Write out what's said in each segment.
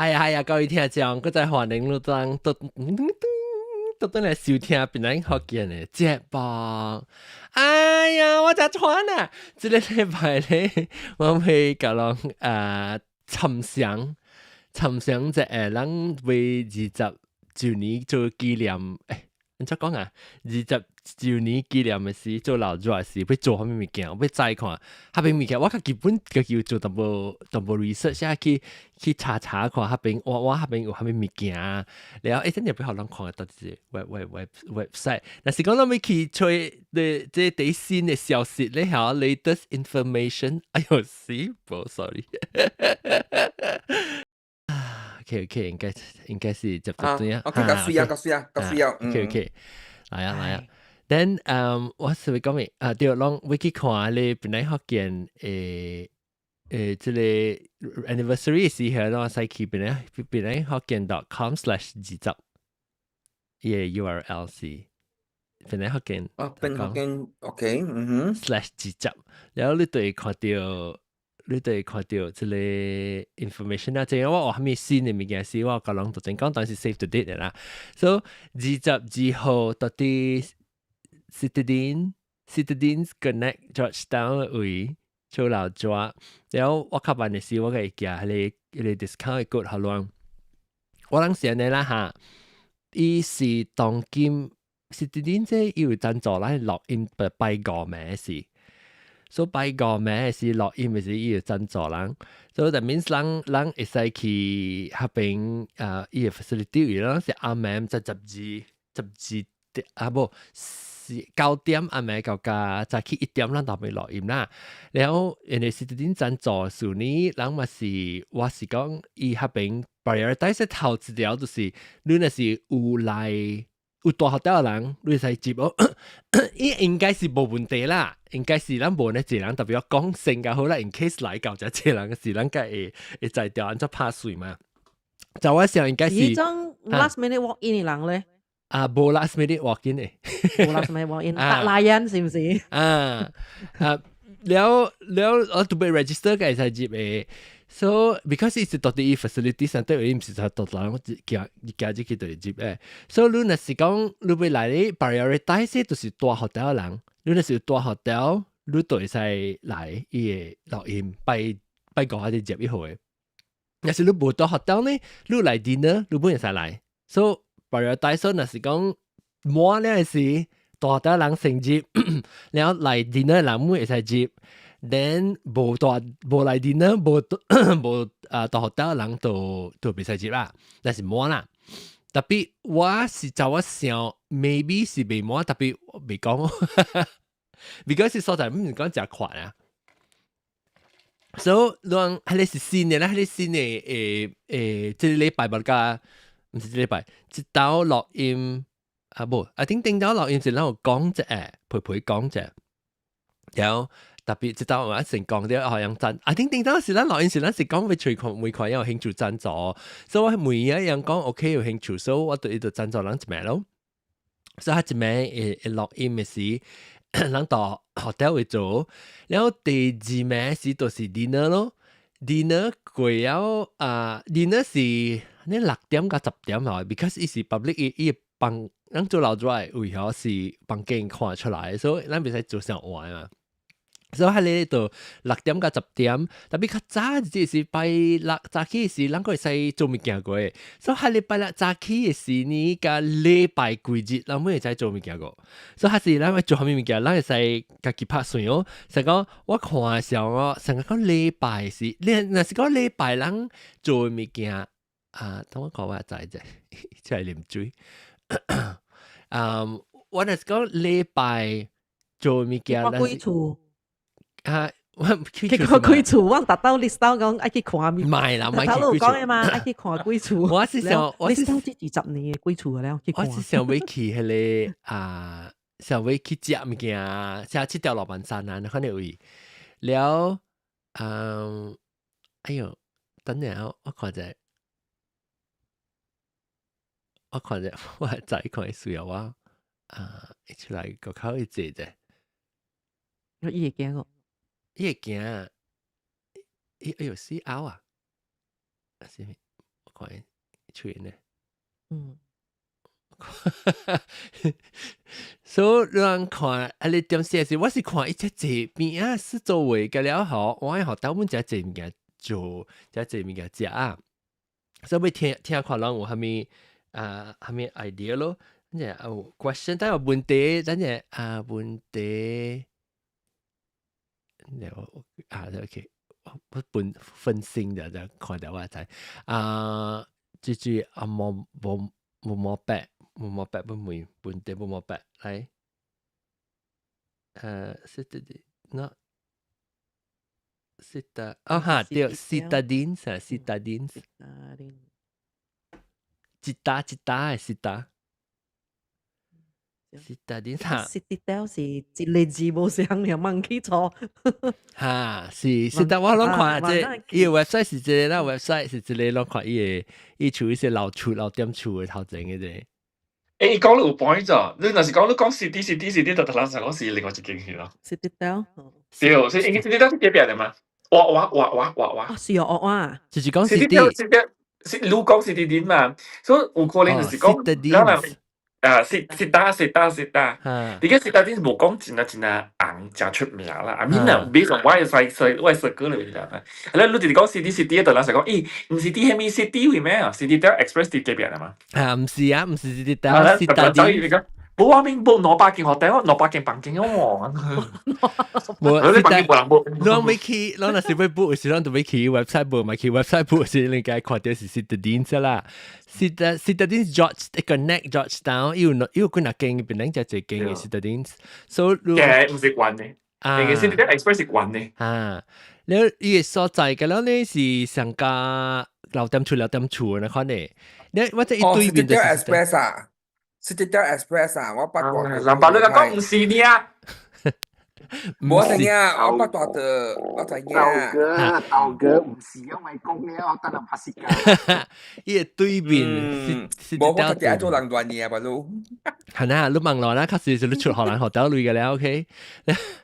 哎呀哎呀，各位聽眾，閣再歡迎你當都都轉來收聽檳榔福建的節目。哎呀，我真喘啊！這个禮拜咧，我會共人啊參詳參詳一下，咱為20周年做紀念。欸，按怎講啊？二十週年紀念的時，做老熱時，欲做啥物物件？欲再看，彼邊物件，我較基本家己有做淡薄淡薄 research 去去查查看，彼邊我我彼邊有啥物物件。然後欸，真正欲予人看到這 web web web website。若是講咱欲去揣的這最新的消息咧，嚇 latest information。哎喲，死無，sorry。OK OK，應該應該是接接對啊。 OK，較水啊，較水啊，較水啊。 OK OK，來啊來啊。Then，我是欲講咩？啊，對，攏欲去看咧，檳榔福建誒誒，這个 anniversary 時候，攏使去檳榔檳榔福建 .com/20，伊个 URL 是檳榔福建。哦，檳榔福建，OK，嗯哼。 /20，然後你就會看著。你就會看著這个 information 啊，這個我有啥物新的物件是，我共人就先講，當是 save the date 的啦。所以22號到佇 Citadines Citadines Connect Georgetown 位做老抓，然後我較慢的時，我會寄彼个彼个 discount 的 code 予人。我諗是按呢啦哈，伊是當今 Citadines 這伊有贊助咱錄音拜五暝時。所以拜五暝是錄音的時，伊會贊助人，所以 that means 人人會使去彼邊啊，伊个 facility 位，咱是暗暝才12、12點啊，無是9點暗暝到加早起1點，咱就欲錄音啦。然後因為是點贊助數呢，人嘛是我是講伊彼邊 prioritize 頭一條就是你若是有來有蹛 hotel 的人，你會使入哦。伊應該是無問題啦，應該是咱無呢濟人，特別講先較好啦，in case 來到遮濟人時，咱才會會知著按怎拍碎嘛。就我想應該是。呢種 last minute walk in 的人咧？啊，無 last minute walk in 的。無 last minute walk in，達賴人是毋是？啊啊，了了，我都欲 register 才會使入的。So because 伊是蹛佇伊 facility 上底，伊毋是說蹛人行行入去就會入的。所以你若是講你欲來咧 prioritize 就是蹛 hotel 人，你若是蹛 hotel，你就會使來伊个錄音拜拜五還是21號的。若是你無蹛 hotel 呢，你來 dinner 你袂使來。So prioritize 若是講滿了時，蹛 hotel 人先入，然後來 dinner 人會使入。then 無蹛無來 dinner 無無啊蹛 hotel 人就就袂使入啦，但是滿啦。特別我是就我想，maybe 是袂滿，特別袂講，because 是所在毋是講誠寬啊。所以講彼个是新的啦，彼个新的誒誒，這个禮拜無甲，毋是這個禮拜，這晝錄音啊無，啊頂頂晝錄音是咱有講者，陪陪講者，然後。特別這晝我先講著好像贊，啊頂頂晝是咱錄音時，咱是講欲揣看每款有興趣贊助，所以我每一樣講 OK 有興趣，所以我對伊就贊助人一名咯。所以彼一暝會會錄音的時，人到 hotel 會做，然後第二暝時就是 dinner 咯，dinner 過了啊，dinner 是呢6點到10點哦，because 伊是 public 伊伊房咱做老早的位吼是房間看出來，所以咱袂使做上晚嘛。所以彼个就6點到10點，特別較早這是拜六早起時，咱閣會使做物件過。所以彼禮拜六早起的時呢，佮禮拜幾日，咱會使做物件過。所以彼時咱欲做啥物物件，咱會使家己拍算哦。是講我看的時候哦，成個講禮拜時，你若是講禮拜咱做物件啊，等我看我知者，出來啉水。嗯，我若是講禮拜做物件，看幾厝？啊，我去看幾厝？我逐晝 list 到講愛去看物。毋係啦，毋係頭路講的嘛，愛去看幾厝。我是想，我是 list 到這20年的幾厝了，去看。我是想欲去彼个啊，想欲去食物件，食這條老板山啊，那款的位。了，嗯，哎喲，等下我看者，我看者，我再看需要我啊，一出來個口去坐者。伊會驚哦。伊會驚，伊哎喲死拗啊！是，我看出現呢。所以人看啊，你點寫是我是看伊這這邊啊，四周圍個了後，我愛學到阮遮濟物件做，遮濟物件食啊。所以欲聽聽看人有啥物啊，啥物 idea 咯。等陣有 question，但有問題，等陣啊問題，我啊 OK，我本分心的就看到我知啊，這句啊無無無毛白，無毛白不問問題無毛白來，是的的，那是的，哦哈對，Citadines 啊，Citadines，一打一打的 Cita。Citadines 哈，Citadel 是一個字無相連，忘記錯。哈，是是，但我攏看這伊個 website 是這個啦，website 是這個攏看伊個，伊厝一些老厝老點厝的頭前嘅這。欸，伊講你有 point 咋？你若是講你講 city city city，就突然想講是另外一間去咯。 Citadel。對，所以應該 Citadel 是隔壁的嘛？哇哇哇哇哇哇！啊，是哦，哇！就是講 city city 是你講 city 嘛？所以有可能就是講，啊，是是打是打是打，你個 Citadines 無講真啊真啊紅，誠出名啦。I mean 啊，based on 我的細我的細個裏面啦。啊，你就是講 city city，就人想講，咦，毋是佇彼物 city 位咩啊？Citadel Express 佇隔壁的嘛？啊，毋是啊，毋是 Citadel， Citadines。無我明無兩百間 hotel，兩百間房間哦。無，你房間無人 book。攏欲去，攏若是欲 book 時，攏就欲去 website book，嘛去 website book 時，你該看到是 Citadines 啦。Citadines George 一個 connect Georgetown，有有幾若間，變兩隻一間嘅 Citadines。所以嘅毋是懸的，啊，個 Citadel Express 是懸的。啊，了伊個所在嘅了呢是上加六點厝六點厝那款的。你我這一對面就是 Express 啊。Citadel Express 啊，我捌過。人爸你講毋是呢？無知影，我捌大的，我知影。豆哥，豆哥毋是因為講了，等下拍時間。伊個對面是無，我家己愛做人亂嘢，吧路。係啊，你問落啦，確實是你出荷蘭學到類嘅啦，OK。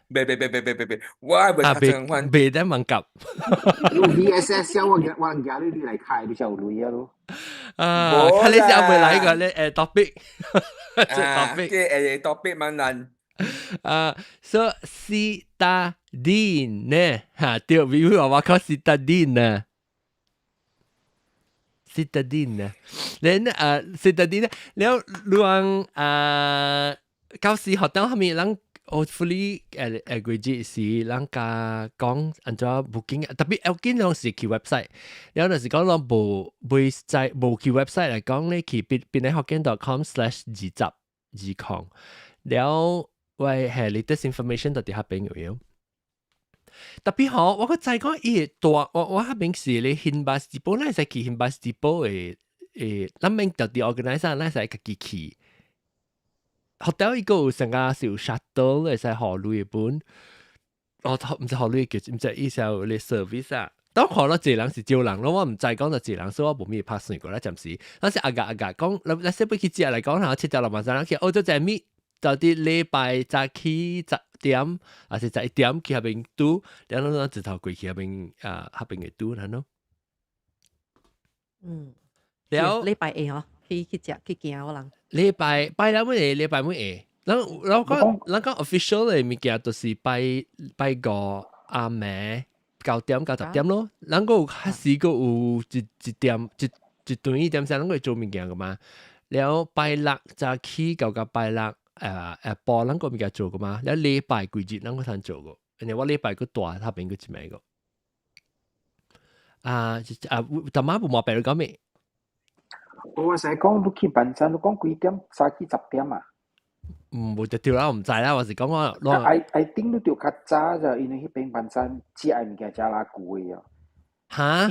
別別別別別別別，我愛袂較正款。別得問及。你 VSS 我我驚你你來開，你就有鐳啊咯。啊，看你是未來個咧誒 topic， topic，誒 topic 蠻難。啊，所以 Citadine 呢，哈，對，比如話我講 Citadine 呢，Citadine 呢，then 啊，Citadine 了，你啊，舊時學堂後面人 hopefully 誒誒季節是人家講按怎 booking，特別要緊攏是去 website，了若是講攏無未在無去 website 來講咧，去變變喺福建 .com/2020，了我係 latest information 就佇遐邊有用。特別好，我閣知講伊會大，我我遐邊是咧新巴士 depot，咱會使去新巴士 depot 的誒，咱免特地 organize，咱會使家己去。hotel 伊個有成個是有 shuttle 會使予鐳的本，哦，毋知予鐳叫，毋知意思有咧 service 啊。當看到一個人是招人咯，我毋知講就一個人，所以我無咩拍算過啦，暫時。咱是阿格阿格講，咱咱說欲去食來講，然後七點六萬三人去，哦，就在咪到底禮拜早起10點，還是11點去遐邊拄，然後咱一頭過去遐邊啊，遐邊會拄，吶喏。了禮拜二嗬，去去食去行我人。禮拜拜六每下，禮拜每下。咱咱講咱講 official 的物件，就是拜拜五暗暝9點到10點咯。咱閣有較時閣有一一點一一頓一點啥，咱會做物件噶嘛。了拜六早起到到拜六下晡，咱閣物件做噶嘛。了禮拜幾日咱閣通做個，因為我禮拜閣蹛遐邊閣一暝個。啊啊，逐晚無毛病你講咩？我是講你去辦餐，你講幾點？早起10點啊？嗯，無就對啦，我毋知啦，我是講我。 I think 你著較早咋，因為彼邊辦餐食的物件誠拉久的啊。哈？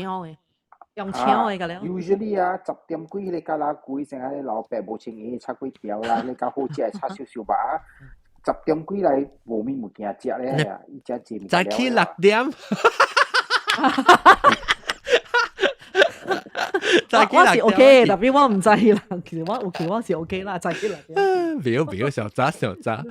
用搶的個了。 Usually 啊，10點幾彼個較拉久，成日老爸無穿衣插幾條啦，你較好食的插少少吧。10點幾來無物物件食咧啊，伊食濟物早起6點。我是 OK，特別我毋知啦，其實我有去我是 OK 啦，早起6點。袂曉袂曉，上早上早。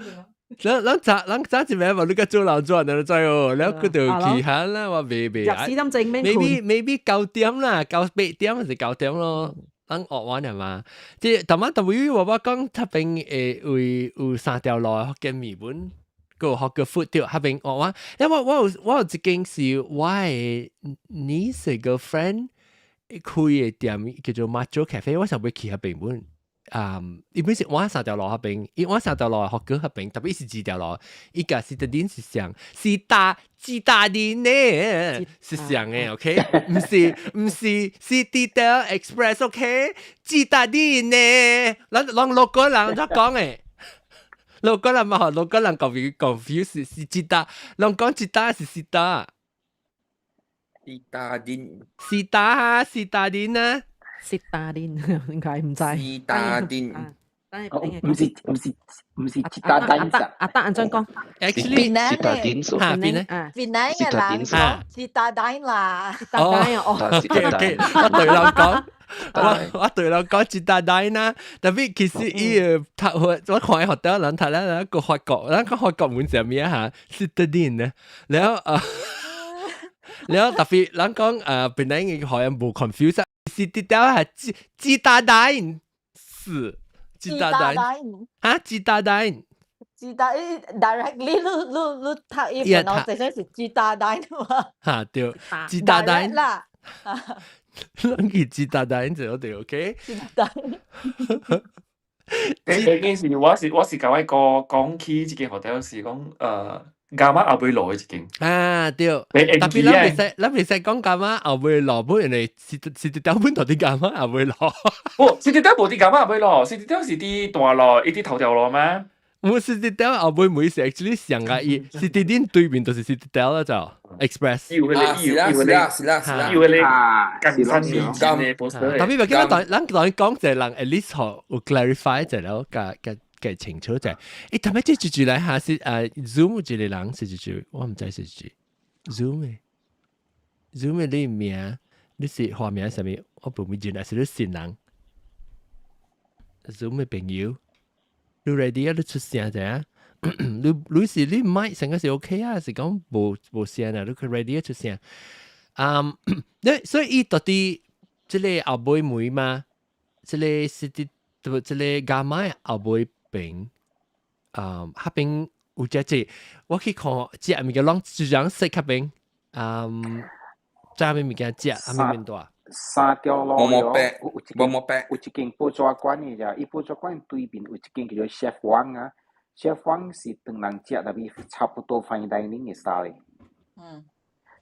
咱咱早咱早一暝無你個做老轉你知哦，了佢就去下啦，我未未。 10時點鐘免 Maybe 9點啦，9、8點還是九點咯。咱學完係嘛？即係頭晚 W 我講，彼邊會有三條路福建麵本，個學個 food 對，彼邊學完。因為我有一間是我的 niece 個 friend 開的店叫做 Macho Cafe，我想欲去彼邊本。啊，伊本是往三條路彼邊，伊往三條路學過彼邊，特別是二條路，伊共 Citadines 是像是大吉大林呢，是像的，OK，毋是 Citadel Express，OK，吉大林呢，咱咱六個人怎講的？六個人嘛，六個人 confuse 是吉大，人講吉大是 Cita？吉大林，是大是大林啊？ Citadines 應該唔知。 Citadines。毋是吉大林。阿達安怎講？Actually， Citadines 嚇邊呢？檳城嘅人講 Citadines 啦。 Citadines 哦。 OK，我對人講，我對人講 Citadines 啦，特別其實伊個讀我看伊學得人讀咧個法國，咱講法國文是啥物啊嚇？Citadines 呢？然後啊，然後特別人講檳城嘅學人無 confuse，Citadel 係吉吉大丹是。吉大丹嚇，吉大丹，吉大 directly 你讀伊 pronunciation 是吉大丹嘛？嚇對，吉大丹啦，咱去吉大丹就對，OK。吉大丹。第件事我是甲我哥講起這間 hotel 是講伽馬後尾路的一間。啊對，特別咱袂使講伽馬後尾路，本因為是是條本就佇伽馬後尾路。無，是條無佇伽馬後尾路，是條是佇大路，伊佇頭條路嗎？無是條後尾每是 actually 上個伊，是佇恁對面就是是條啦就 Express。有個是啦是啦是啦是啦，有個更新的 poster。特別咪叫咱咱當講者人 at least 有 clarify 者了，甲甲計清楚者。欸，特別這一句來下是Zoom 一個人是一句，我毋知是一句 Zoom 的 Zoom 的你名，你是化名啥物？我無咪認，還是你新人？Zoom 的朋友，你 ready 啊？你出聲者啊？你是你麥成個是 OK 啊？是講無聲啊？你可 ready 出聲？嗯，你所以伊到底這個後尾門嘛？這個是佇這個伽馬後尾邊，啊，彼邊有隻隻，我去看食物件攏就樣食彼邊，嗯，食啥物物件食，啥物面大？三條路無毛白，有一無毛白，有一間報紙館的咋，伊報紙館對面有一間叫做 Chef Wang 啊，Chef Wang 是唐人食，特別差不多 fine dining 的 style。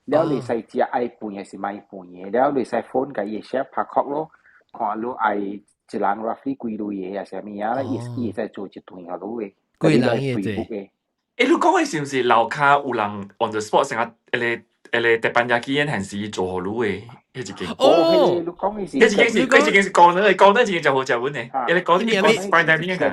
了你使食愛飯還是莫飯的，了你使 phone 共伊 chef 拍 call 咯，看你愛一人 roughly 幾鐳的啊啥物啊，伊伊會使做一頓予你的。幾人的這？欸，你講的是毋是樓跤有人 on the spot 成日彼個鐵板焼き還是做予你的？彼一間。哦，你講的是。彼一間是講的，講的一間真好食阮的，彼個講的講 fine dining 的。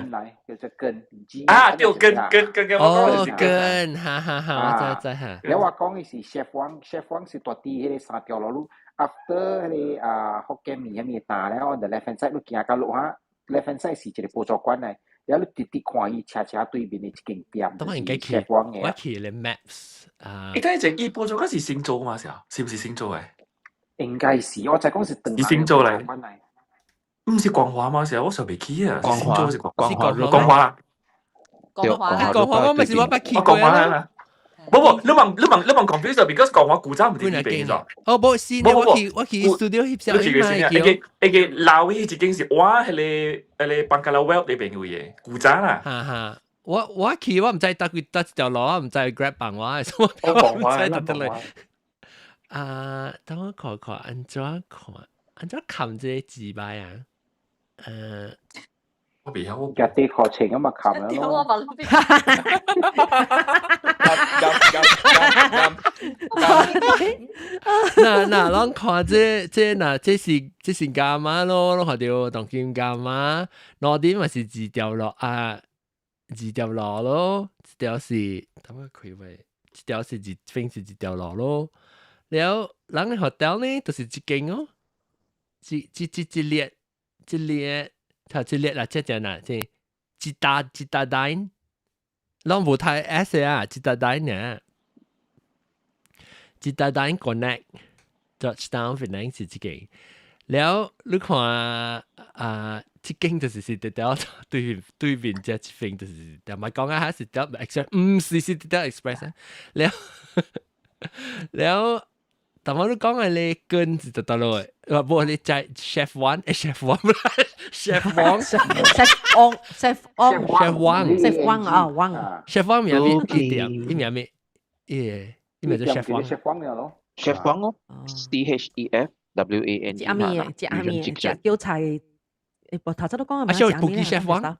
叫做根。啊，對，根根根根，我講的是根，哈哈哈，我知知哈。了我講的是 Chef Wang，Chef Wang 是蹛佇彼個三條路，after 彼個啊福建麵彼個大了，on the left hand side 你行到落下，left hand side 是一個報紙館來。了你直直看伊斜斜對面的一間店，當然應該去，我去咧 Maps 啊。伊等下伊報紙館是新做嘛？是啊，是毋是新做的？應該是，我知講是是新做來。毋是光華嗎？是啊，我想袂起啊。光華是光華，光華。光華，光華我咪是我捌去過啦。無無，你問 confuse，because 光華古早毋佇呢邊咗。哦，無是，我去 studio 翕相嘛。一個老的一間是我彼個 Bangla Well 呢邊有的古早啦。哈哈，我去我毋知搭幾搭一條路，我毋知 Grab 幫我，我毋知搭得來。啊，等我看看按怎看，按怎看這個字牌啊？我袂曉我。日啲課程咁嘛，冚啦咯。我問嗱嗱，咱看這這嗱，這是伽馬咯，攏看著當今伽馬，路頂嘛是二條路啊，二條路咯，一條是，等我開話，一條是二，分是一條路咯。了，人的 hotel 呢，就是一間哦，這這這列這列，頭這列啦，這隻啦，這吉大吉大丹，攏無太 S 啊，Citadines 呢，Citadines Connect Georgetown Penang 是這間。了你看啊，這間就是 Citadel 對對面這一邊就是，但係講啊，Citadel Express，唔是 Citadel Express 啊。了了，但我你講嘅你跟是得得咯，無你在 Chef One，Chef One，Chef Wong ，Chef Wong，Chef Wong， Chef Wong ，Chef Wong 啊，Wong ，Chef Wong 名咩？伊店，伊名咩？伊伊名做 Chef Wong。 Chef Wong 了咯。 Chef Wong 哦，CHEF WAN。食啥物的？食啥物的？食叫菜。誒，無頭先都講啊，小布記 Chef Wong。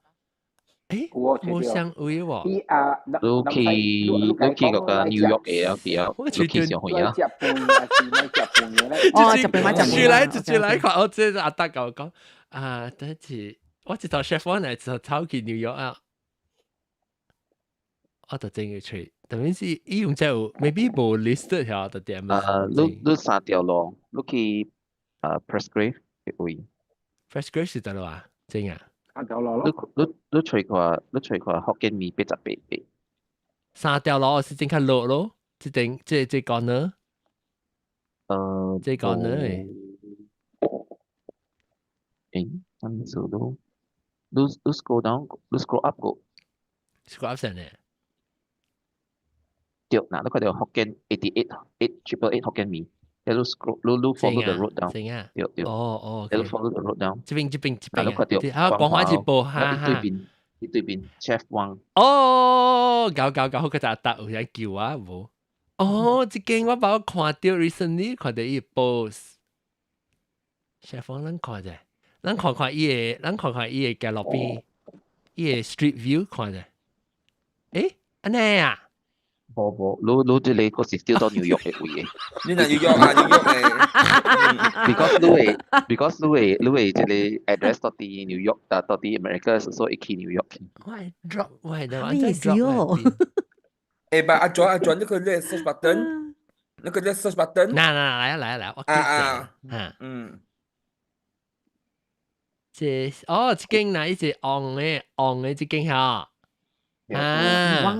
誒，無相位喎。伊啊，你去你去嗰個 New York 嘅啊，比較你去上去啊。食飯還是買食飯嘅咧？哦，食飯買食飯。來直接來看，我這阿達甲我講啊，等一我一頭 Chef Wong 來就走去 New York 啊，我就真嘅吹，特別是伊用這有 maybe 無 listed 遐就點啊。你三條路，你去啊 Presgrave 嘅位。 Presgrave 是佗落啊？真啊？三條路咯。你揣看，你揣看福建麵88。三條路是正較落咯，這頂這這個呢？這個呢？誒，咁做到，你 scroll down，你 scroll up 個？scroll up 上呢？對，嗱，你看到福建 88 8 888福建麵，你 scroll，你 follow the road down，真啊？對對。哦哦，你 follow the road down。這邊這邊這邊。你看到啊，光華一步，哈哈。對面，對面 Chef Wang。哦，搞搞搞，好個就搭有人叫啊，無？哦，這間我捌看到 recently 看到伊 post。Chef Wang 咱看者，咱看看伊個，咱看看伊個街路邊，伊個 street view 看者。誒，按呢啊？無無，你你這個個是調到紐約的位的。你若紐約啊，紐約的。 Because 你會，because 你會，你會這個 address 到佇 New York，啊，到佇 America，所以去 New York。我 drop，我係咩意思哦？誒，把阿轉阿轉，那個咧 search button，那個咧 search button。嗱嗱，來啊來啊來，我啊啊，嚇，嗯。這哦，這間嗱，一隻紅的紅的這間嚇，啊。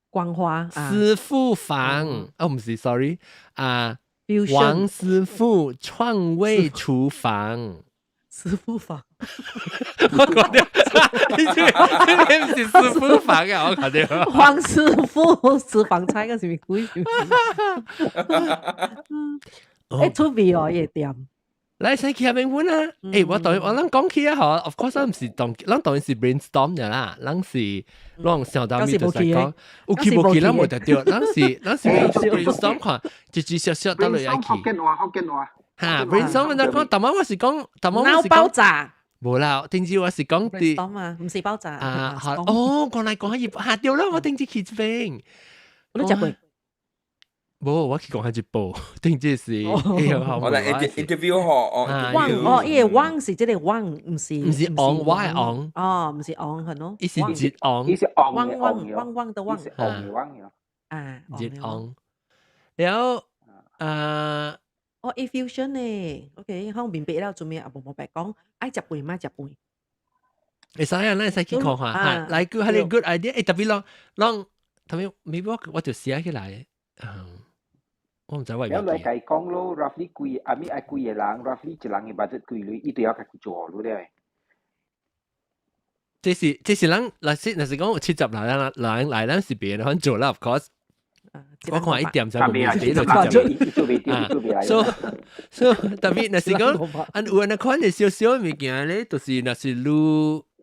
光華師傅房，哦，唔是，sorry，啊，王師傅創味廚房，師傅房，我講掉，你這這唔是師傅房啊，我講掉，黃師傅私房菜個是咪鬼？誒，出味哦，也店。來先去下邊問啊！誒，我當我咱講起啊，嗬，of course 咱唔是當，咱當然是 brainstorm 嘅啦，咱是咱想到咪就是講，有去無去咱無得對，咱是 brainstorm 看，一直小小到落去。福建話，福建話。哈，brainstorm 咱講，但我是講，但我是講爆炸。無啦，頂次我是講啲 brainstorm 啊，唔是爆炸。啊，好，哦，講來講去，嚇掉啦！我頂次去這邊，我都食過。無，我去講下一步，頂這是，我來 interview 嗬，哦，汪哦，伊個汪是這個汪，唔是唔是昂，我係昂，哦，唔是昂係咯，伊是熱昂，伊是昂汪汪汪汪的汪，昂的汪啊，熱昂，然後啊，哦，伊 fusion 呢，OK，可能明白了，做咩啊？無無白講，愛食飯嘛食飯，會使啊，咱會使去看看，嚇，來個係個 good idea，誒，特別啷啷，特別 maybe 我我就寫起來，嗯。我唔知我了來計講咯，roughly 幾，阿咪愛幾個人，roughly 一人嘅 budget 幾鐳，伊都要家己做咯咧。這是這是咱，若是若是講有70人人來，咱是別人做啦，of course。我看一點就冇別就70啊。所所以特別若是講，按有人看嘅少少物件咧，就是若是你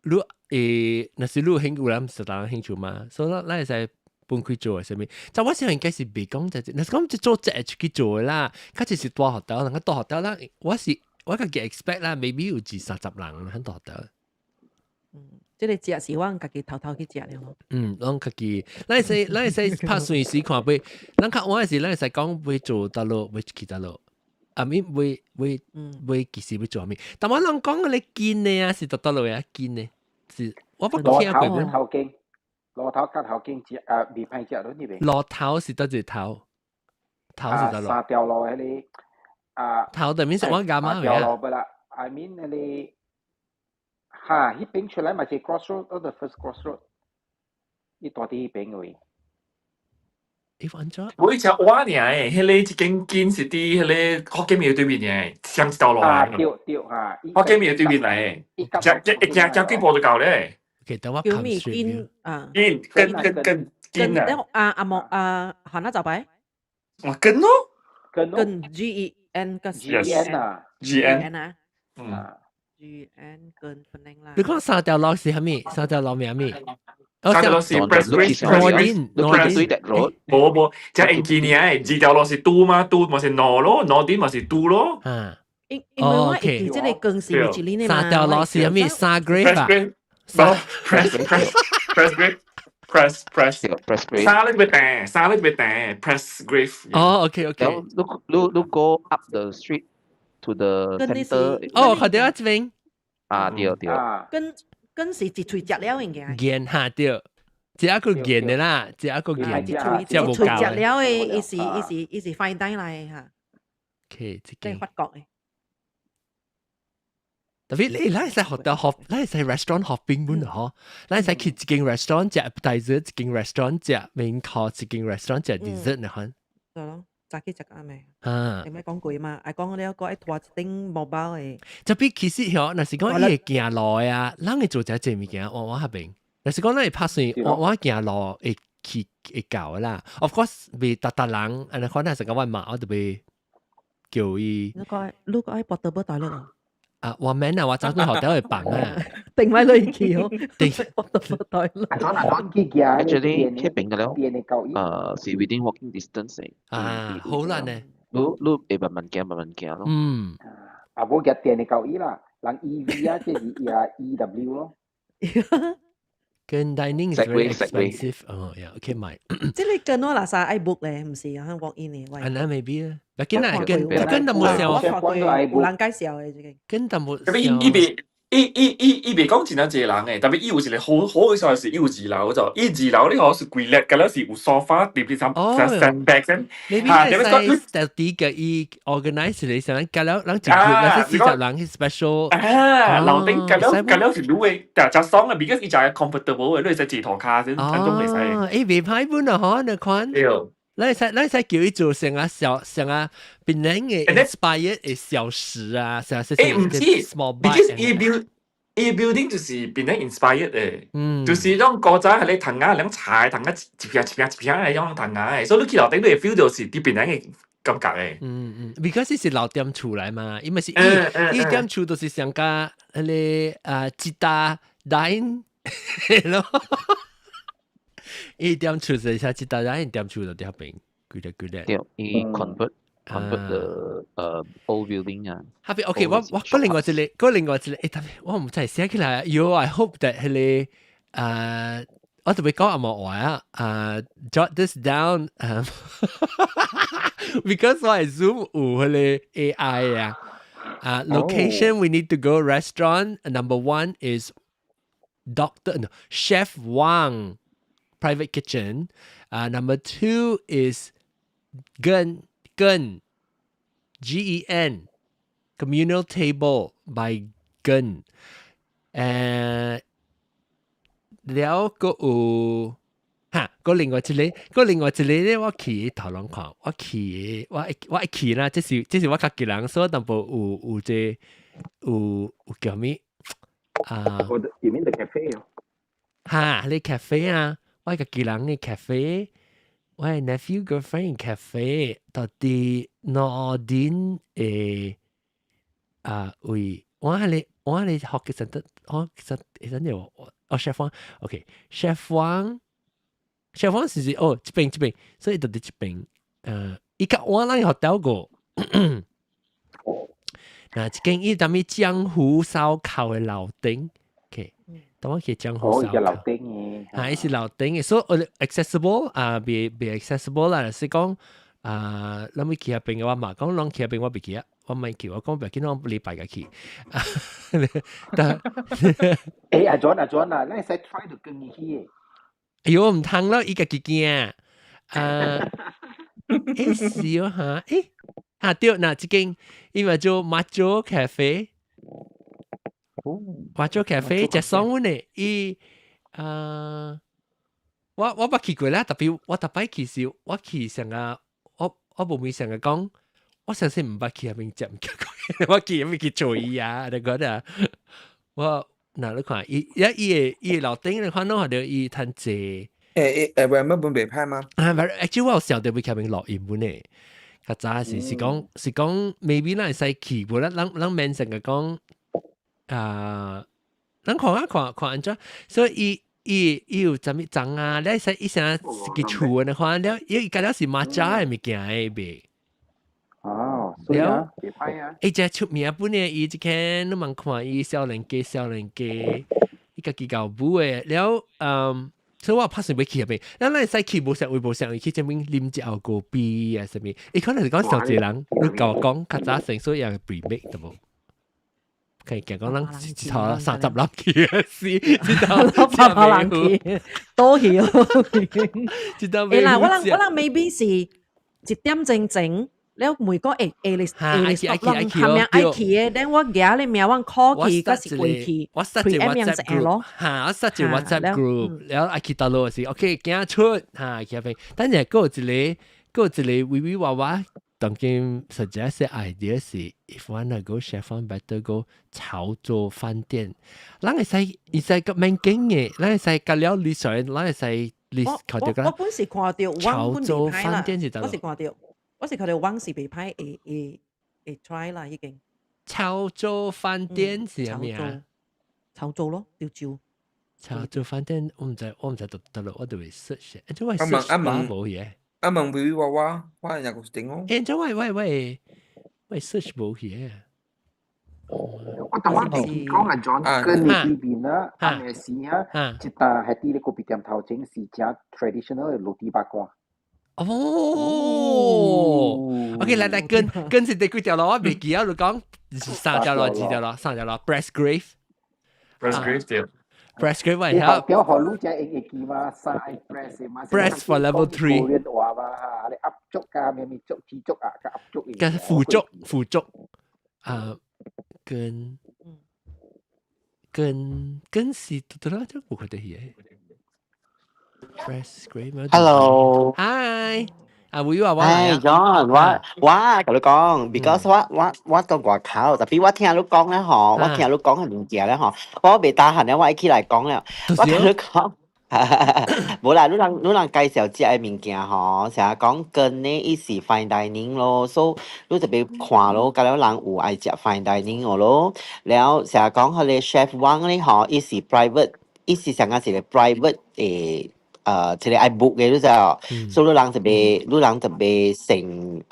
你誒，若是你有興有人實當興趣嘛，所以咱會使分開做啥物？就我想應該是袂講就，若是講做這出去做啦，較濟是大學頭，人個大學頭啦，我是我家己 expect 啦，maybe 有二三十人喺大學頭。嗯，這個食是阮家己偷偷去食了。嗯，攏家己，咱會使咱會使拍隨時看欲，咱較晚時咱會使講欲做佗落，欲去佗落，啊咪欲欲欲其實欲做啥物？但我攏講個近的啊，是佗佗落啊近的，是我捌聽過。頭經，路頭甲頭經食啊，未歹食咯，呢邊。路頭是佗一個頭？頭是佗落？三條路迄個啊。頭對面是我幹嘛？三條路不啦，I mean 那個。哈，彼邊出來嘛是 crossroad，or the first crossroad。伊蹛佇彼邊位。伊安怎？我以前我爾誒，彼個一間間是佇彼個福建麵對面嘅，上一條路。啊，對對嚇。福建麵對面來嘅，食一行行幾步就到咧。 OK，等我叫咩堅啊？堅跟跟跟堅啊！啊阿莫啊，行啦就擺。我跟咯。跟跟 GEN 個 G N 啊，GN 啊，嗯，GN 跟分零啦。你講三條路是啥物？三條路名咩？三條路是 Press Grace Nordin Nordin Road。無無，這 engineer 二條路是拄嘛，拄嘛是路咯，Nordin 嘛是拄咯。啊。因為我會記這個更是米其林的嘛。三條路是啥物？三 grave 啊。 Press press press grave press press press grave。三粒要訂，三粒要訂 press grave。哦，OK OK。 Look look look go up the street to the center。哦，看到這邊。啊，對對。跟跟是一喙食了物件。見下對，這一個見的啦，這一個見，一喙一喙食了的，伊是 fine dine 來嚇。 OK，這個。法國的。特別你咱會使學到學，咱會使 restaurant hopping 本嗬，咱會使去一間 restaurant 食 appetizer，一間 restaurant 食 main course，一間 restaurant 食 dessert 呢款。對咯，早起食暗暝。啊。你咪講過嘛？愛講了個愛拖一頂毛包的。這邊其實嗬，若是講伊會行路的啊，人會做這濟物件，我我彼邊。若是講咱會拍算，我我行路會去會到啦。Of course，袂逐逐人，按呢款若是講我媽，我就袂叫伊。你個愛 portable toilet 哦？啊，我免啊，我走去學校會放啊。定咪落去哦。定 portable toilet。 Actually，彼邊嘅了，是 within walking distance 嘅。啊，好啦呢。你會慢慢行，慢慢行咯。嗯。啊，無夾電的夠伊啦，人 EV 啊，這是啊 EW 咯。跟 dining is very expensive。哦，yeah，OK 買。這個跟我垃圾愛 book 咧，毋是啊，walk in 的。啊，那 maybe 啊，別緊啦，跟跟都冇想。我看過有人介紹的這個。跟都冇。特別伊伊伊伊伊伊袂講真正濟人誒，特別伊有一個好好嘅所在是伊有二樓就，伊二樓你可是規列，敢若是有沙發，特別三三 bed 先。你邊係使特啲嘅伊 organize 嚟想，隔了人一 group，那是40人去 special。啊，樓頂隔了隔了是你的，但真爽啊，because 伊就係 comfortable 嘅，你會使坐塗跤先，安種袂使。哦，欸，袂歹本啊，嗬，你看。對。咱會使叫伊做成啊小成啊，檳城嘅 inspired 嘅小食啊，成欸，毋是，because 伊 build 伊 building 就是檳城 inspired 嘅，就是種古早係咧藤仔，兩柴藤仔一片一片一片嘅種藤仔嘅，所以你去樓頂你會 feel 到是佇檳城嘅感覺嘅。嗯嗯，because 是老店厝來嘛，伊咪是伊店厝都是上加彼個啊 Citadines 咯，伊店厝是啥 Citadines 店厝就佇彼邊。幾多幾多？對，伊 convert the old building 啊。哈邊 OK，我嗰另外一個，嗰另外一個，欸，特別我毋知寫起來。喲，I hope that 彼個啊，我特別講紅毛話啊，啊，jot this down，because 我係 Zoom 有彼個 AI 啊，啊，location we need to go restaurant number one is Doctor no Chef Wang private kitchen. Number two is Gen Gen GEN communal table by Gen 了個有哈，個另外一個，個另外一個咧，我去頭龍看，我去我一去啦，這是我家己人，所以淡薄有這有叫咩啊？我 you mean the cafe 哦？哈，你 cafe 啊，我家己人嘅 cafe。我係 nephew girlfriend cafe 到底 Nordin 誒啊位，我係你學嘅實得，我其實其實你我哦 chef 王，OK，chef 王，chef 王是哦這邊這邊，所以到底這邊，伊較我咱學到過，嗱，這間伊啥物江湖燒烤的樓頂，OK。當我去江湖燒烤，樓頂嘅，嚇，伊是樓頂嘅，所以 accessible 啊，袂 accessible 啦，是講啊，咱欲去彼邊嘅話嘛，講攏去彼邊我袂去啊，我毋去，我講袂緊，我禮拜個去。但欸，阿 John 阿 John 啊，咱會使 try 就跟伊去嘅。哎喲，毋通咯，伊家己驚。啊，欸是哦哈，欸，啊對，嗱，這間伊嘛做 Macho Cafe。Macho Cafe 食爽阮的，伊啊，我捌去過啦，特別我特擺去是，我去上個，我無咪上個講，我相信毋捌去遐邊食物件，我去遐邊去做伊啊，你講啊，我嗱你看，伊一伊個樓頂你看攏看著伊趁濟。誒誒誒，為乜本袂歹嗎？啊，actually 我有想著欲去遐邊錄音本呢。較早是是講，maybe 咱會使去，無咱咱免成個講啊，咱看啊看看按怎，所以伊有啥物髒啊？你使伊啥一個厝的話，了伊甲了是馬扎的物件的袂？哦，所以啊，袂歹啊。伊只出名本呢，伊這間你茫看伊少年家少年家，伊家己搞舞的了，嗯。所以我拍算欲去遐邊，咱咱會使去無啥位無啥位去這邊啉一後個啤啊啥物，伊可能是講小濟人，你甲我講較早成，所以也 pre-make 對無？可以講講咱一頭30人去是，一頭八百人去，多去哦。一頭欸啦，我人 maybe 是1點鐘前，了每個會會嚟會嚟人下面愛去的，等我舉你名，我 call 去，閣是過去，我設一 WhatsApp group，哈，我設一 WhatsApp group，了愛去倒落是，OK，行出，哈，去遐邊，等陣閣有一個，閣有一個微微娃娃，當今 suggest idea 是，if wanna go Chef Wang better go 潮州飯店，咱會使會使個免驚嘅，咱會使甲了 list 上，咱會使 list 看著個。我本是看著潮州飯店是我是看著。我是看著網是袂歹，會會會 try 啦已經。潮州飯店是啥物啊？潮州咯，潮州。潮州飯店我毋知，我毋知佗佗落，我都會 search。欸，這我 search 無去。阿問微微娃娃，我係個定哦。欸，這我 search 無去。我頭先講啊，John 跟你對面啊，暗暝時啊，一搭係佇咧咖啡店頭前是食 traditional 的滷豬肉乾。哦，OK，來來跟跟是第幾條路？我袂記啊，你講三條路、二條路、三條路，Presgrave。 Presgrave 對。 Presgrave 我曉。表學你只會記嘛？三愛 press 嘛？Press for level three。話嘛嚇，你鴨粥啊，咩咩粥、豬粥啊，個鴨粥。跟腐竹，腐竹啊，跟跟跟是對啦，這無看得起。Presgrave。 Hello。 Hi。啊，會話我 Hi John，我共你講，because 我到外口，特別我聽你講咧吼，我聽你講嘅物件咧吼，我袂得閒咧，我一起來講了，我同你講，無啦，你人介紹這个物件吼，成日講跟呢，伊是 fine dining 咯，所以你特別看咯，甲了人有愛食 fine dining 咯，了成日講彼個 chef Wang 咧吼，伊是 private，伊是上個是個 private 誒。一個愛 book 嘅，你知哦，所以你人特別成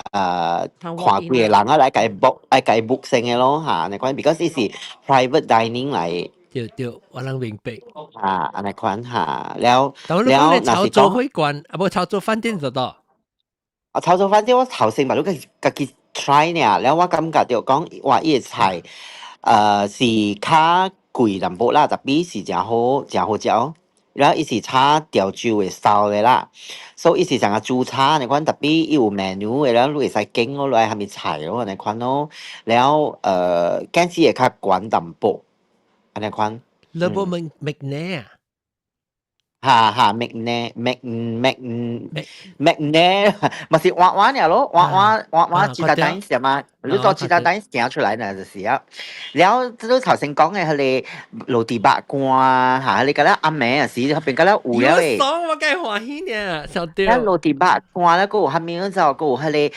看幾個人啊來共伊 book，愛共伊 book 先嘅咯嚇，你講，because 伊是 private dining 來。對對，我能明白。啊，按呢款嚇，了了，若是潮州會館啊，無潮州飯店就到。啊，潮州飯店我頭先嘛，你家己 try 呢，了我感覺著講，哇，伊個菜，是較貴淡薄啦，特別是誠好，誠好食哦。然後伊是炒潮州的燒的啦，所以伊是像個煮炒按呢款，特別伊有 menu 的，了你會使揀咯，來蝦米菜咯，按呢款咯。了價錢會較懸淡薄，按呢款。你無問 McNair 啊？哈哈，McNair Mc Mc McNair，嘛是換換爾咯，換換換換其他單詞嘛，你做其他單詞行出來呢就是啊。了，這你頭先講的彼個滷豬肉乾嚇，你覺得暗暝啊時，彼邊覺得有了的。爽，我梗歡喜呢，小對。了滷豬肉乾了，閣有蝦米就閣有彼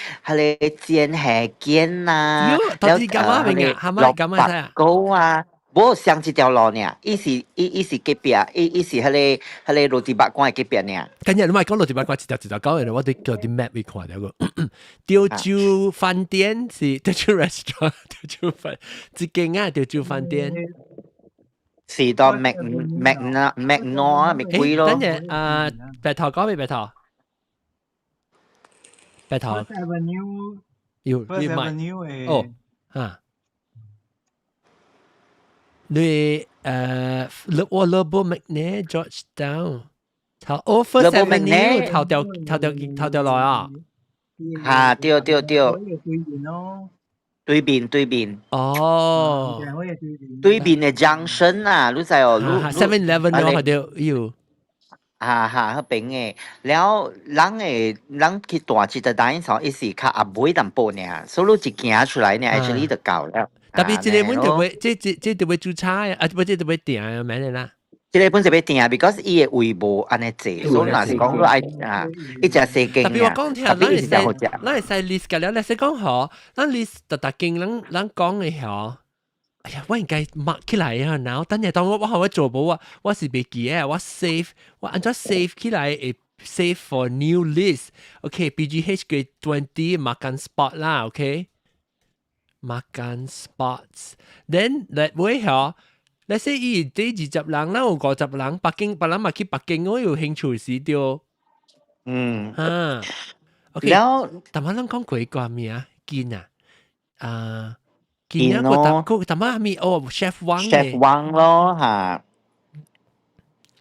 個煎蝦卷啊，了干嘛明啊？蝦米干嘛蘿蔔糕啊。無相一條路爾，伊是隔壁，伊是彼個滷豬肉乾的隔壁爾。今日你莫講滷豬肉乾一條一條講的，我佇叫佇 map 去看著個。潮州飯店是潮州 restaurant，潮州飯一間啊，潮州飯店。是到麥麥那麥諾麥貴咯。等陣啊，白頭講未白頭？白頭。 Avenue。要 First Avenue 哦，啊。你我 Lobo McNair Georgetown 頭哦 First Avenue 頭條頭條頭條來啊！嚇對對對，對面咯，對面對面。哦，對面的 junction 啊，你知哦，7-Eleven 咯，對，有。哈哈，彼邊的，了人會人去蹛 Citadines 吼，伊是較後尾淡薄爾，所以你一行出來呢，actually 就到了。特別這個阮就會，這就會註冊啊，不，這就會訂啊，免的啦。這個本是欲訂，because 伊的位無按呢濟，所以若是講你愛啊，伊誠細間。特別我講聽，咱會使咱會使 list 個了，你使講吼，咱 list 逐逐間咱咱講的吼。哎呀，我應該 mark 起來啊，然後等下當我我做無啊，我是袂記得，我 save 我按怎 save 起來會 save for new list。OK，BGH 20 makan spot 啦，OK，makan spots。Then 來尾吼，let's say 伊這20人，咱有50人，北京別人嘛去北京，我有興趣時對。哈，OK。了，但係咱講過一個咩啊？見啊，啊。見咯，個個淡咪哦，Chef Wang ，Chef Wang 咯嚇。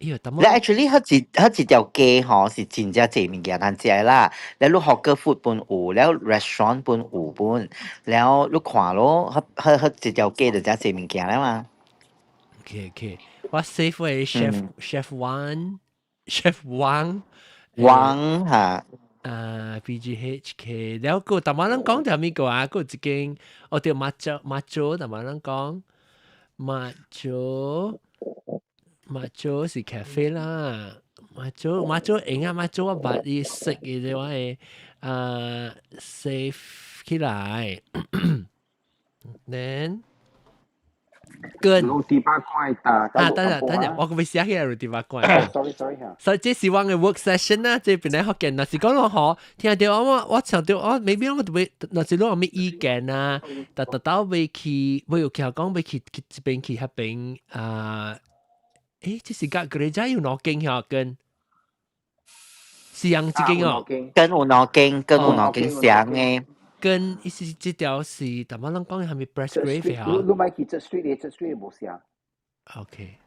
哎你 actually 彼一條街吼是真正濟物件通食啦。了你 hawker food 本有，了 restaurant 本有本，了你看咯，彼彼一條街就誠濟物件啦嘛。 OK，我 save 為 Chef Wang Chef Wang Wang 嚇。啊，BGHK，了個淡仔人講條咪個啊，個一間，哦對，馬祖馬祖，淡仔人講馬祖馬祖是 cafe 啦，馬祖馬祖用啊，馬祖我捌伊食嘅啫，我會啊 save 起來，then 跟滷豬肉館打啊，等陣等陣，我個寫起來滷豬肉館。 Sorry sorry 嚇。所以這是我嘅 work session 啦，這邊來福建，若是講我嗬，聽到我我想到我 maybe 我特別，若是你有咩意見啊，特特到欲去，我有聽講欲去去這邊去彼邊啊，這是甲 gereja 有兩間遐跟是樣一間哦，跟有兩間，跟有兩間相嘅。跟意思這條是，淡仔攏講係咪 Presgrave 嚇？你你莫去這 street 這 street 無寫。 OK，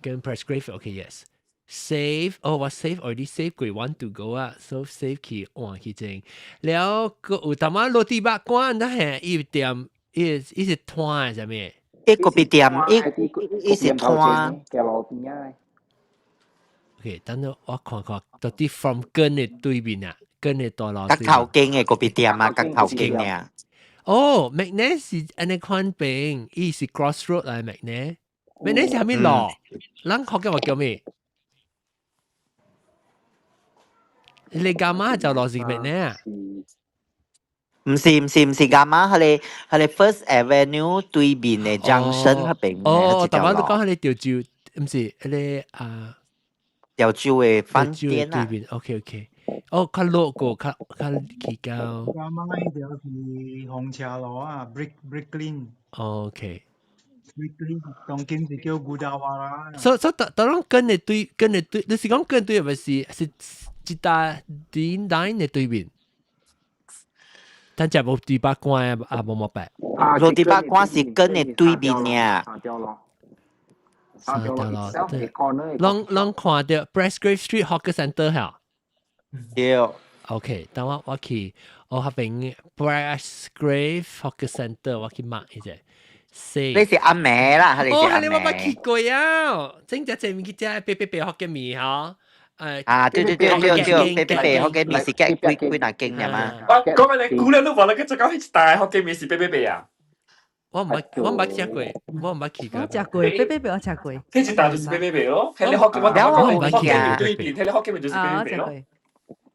跟 Presgrave OK yes。Save 哦，我 save already save 過 want to go 啊，so save 去換去整。了個有淡仔滷豬肉館，那係伊店，伊伊是攤的啥物？伊個別店，伊伊是攤。行路邊仔。 OK，等陣我看看，到底 from 根的對面啊。跟你大樓。角頭間的咖啡店啊，角頭間爾。哦，McNair 是按呢款邊，伊是 crossroad 來 McNair。McNair 是啥物路？咱福建話叫咩？你幹嘛就落是 McNair 啊？毋是毋是毋是幹嘛？彼個彼個 First Avenue 對面的 junction 彼邊。哦，頭先你講彼個潮州，毋是彼個啊？潮州的飯店啊。對面，OK OK。哦，較落過，較較起高。我媽彼條是紅車路啊，Brick Bricklin。 OK。 Bricklin 當今是叫古達瓦啦。所所當當跟的對，跟的對，你是講跟對，還是是一搭電台的對面？但食無豬肉館啊，啊無無白。滷豬肉館是跟的對面爾。三條路。三條路。攏攏看著 Presgrave Street Hawker Centre 嚇。對。 OK，等我我去我彼邊 Presgrave Hawker Centre，我去 mark 一下。你是阿妹啦，係哦，係你我捌去過啊，整隻前面去食白白白福建麵吼。啊，對對對對對，白白白福建麵是幾幾幾若間爾嘛？我講緊你估咧都話你個講起大福建麵是白白白啊？我毋捌，我毋捌食過，我毋捌去過。我食過，白白白我食過。彼一大就是白白白咯，彼個福建我講福建麵對面，彼個福建麵就是白白白咯。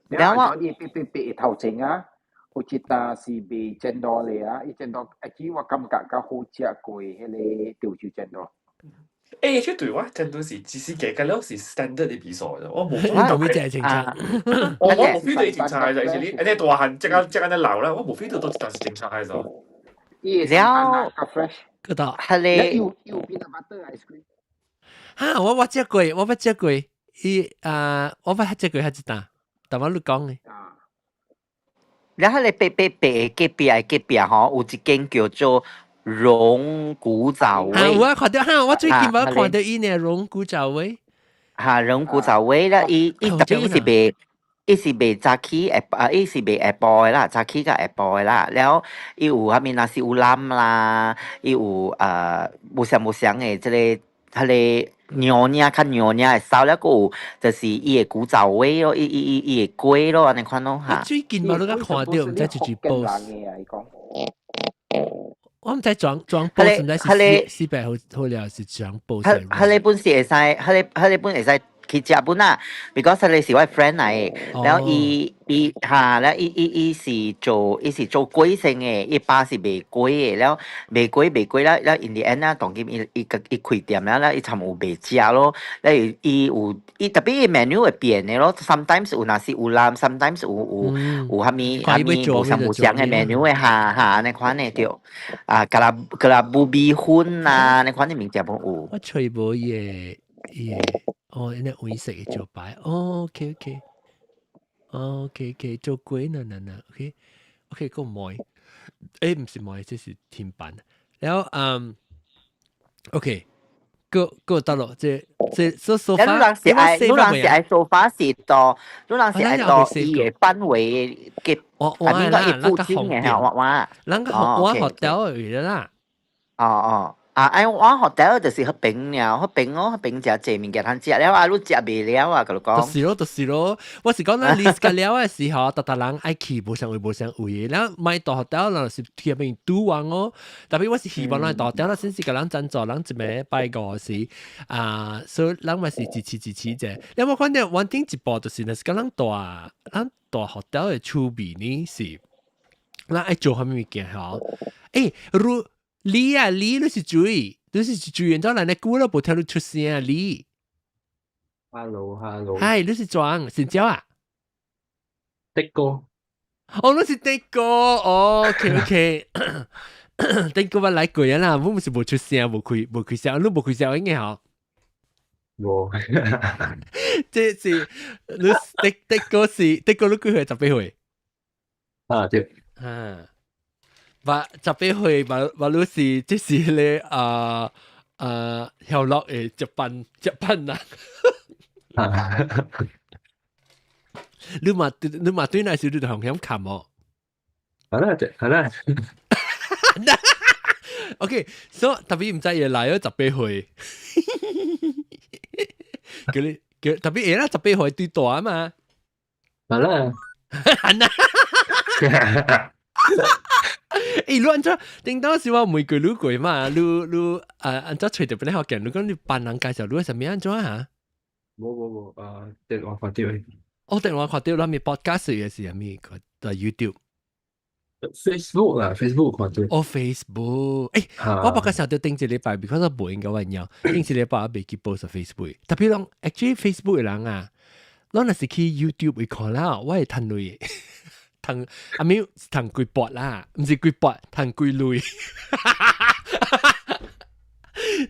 然後伊白白白頭前啊，有一搭是賣煎爐的啊，伊煎爐，啊，其實我感覺較好食過彼個潮州煎爐。這對我真都是只是計個了是 standard 的比數啫，我無我同你食清楚。我我無 feel 到正常嘅就是你，你大漢這個這個咧老啦，我無 feel 到都但是正常嘅就。了，嗰度係你有有 peanut butter ice cream。哈，我捌食過，我捌食過，伊啊，我捌食過彼一單，但我你講的。然後你白白白隔壁隔壁吼，有一間叫做榮古早味。有啊，看著哈，我最近捌看著伊呢，榮古早味。哈，榮古早味啦，伊伊特別伊是賣，伊是賣早起下啊，伊是賣下晡的啦，早起佮下晡的啦。了，伊有啥物若是有攬啦，伊有無相無相的這個彼個。娘惹較娘惹的燒了，閣有就是伊的古早味咯，伊伊伊伊的粿咯，按呢款咯嚇。最近嘛，你敢看著，毋知就是 post。我毋知裝裝 post，毋知是四百好好了，是裝 post。彼彼個本是會使，彼個彼個本會使去食本啊，because 彼個是我 friend 來的，了伊伊嚇，了伊伊伊是做伊是做粿生的，伊爸是賣粿的，了賣粿賣粿了了 in the end 啊，當今伊伊伊開店了了，伊參有賣食咯，了伊伊有伊 tapi 伊 menu 會變的咯，sometimes 有若是有腩，sometimes 有有有啥物啥物無相無相的 menu 的，哈哈，按呢款的對，啊，甲啦甲啦滷米粉啊，按呢款的物件攏有。我揣無伊的伊的。哦，那黃色的招牌，哦，OK OK，OK OK，做粿呢呢呢，OK OK，個糜，誒，毋是糜，這是鐵板。然後嗯，OK，個個得咯，這這這 so far，你人是愛，你人是愛 so far 是到，你人是愛到伊的範圍嘅，我我啦，咱個紅店，我我，咱個我學到嘅啦，哦哦。啊，哎，我學到就是彼爿了，彼爿哦，彼爿誠濟物件通食了啊，你食袂了啊，佮你講。就是咯，就是咯，我是講咱 list 個了的時候，逐逐人愛去無相位無相位的，了買大學人是去彼爿賭王哦。tapi 我是希望咱大學啦，先是共人贊助，人一暝拜五時啊，所以人嘛是支持支持者。你我看到one thing 一步就是，若是講咱大咱大學的趣味呢是，咱愛做啥物物件吼？欸，如你啊，你你是注意，你是注意，咗人哋估都無聽你出聲啊，你。 Hello，Hello。係，你是裝成交啊？的哥。哦，你是的哥，哦，OK OK。的哥我來過啊啦，我毋是無出聲，無開無開聲，你無開聲應該吼。無。這是你的的哥是的哥，你幾歲？18歲。啊對。啊。話18歲，話話你是這是咧啊啊曉樂的接班接班人。你嘛你嘛對那時你就紅險冚哦。好啦，好啦。 OK，所以 tapi 毋知伊來咗十八歲，叫你叫 tapi 會啦，十八歲對大啊嘛。好啦。啦。欸，你按怎頂當時我問過你過嘛？你你啊按怎揣著彼個福建？你講你幫人介紹你係啥物按怎嚇？無無無，啊，電話看著的。哦，電話看著，咱咪 podcast 的是啥物？在 YouTube。 Facebook 啦，Facebook 看著。哦，Facebook，欸，我不過想到頂一禮拜，because 我無應該我鳥，頂一禮拜我未記 post Facebook。tapi 攏 actually Facebook 的人啊，攏若是去 YouTube 會看啦，我會趁鐳。趁阿咪趁幾筆啦，毋是幾筆，趁幾鐳。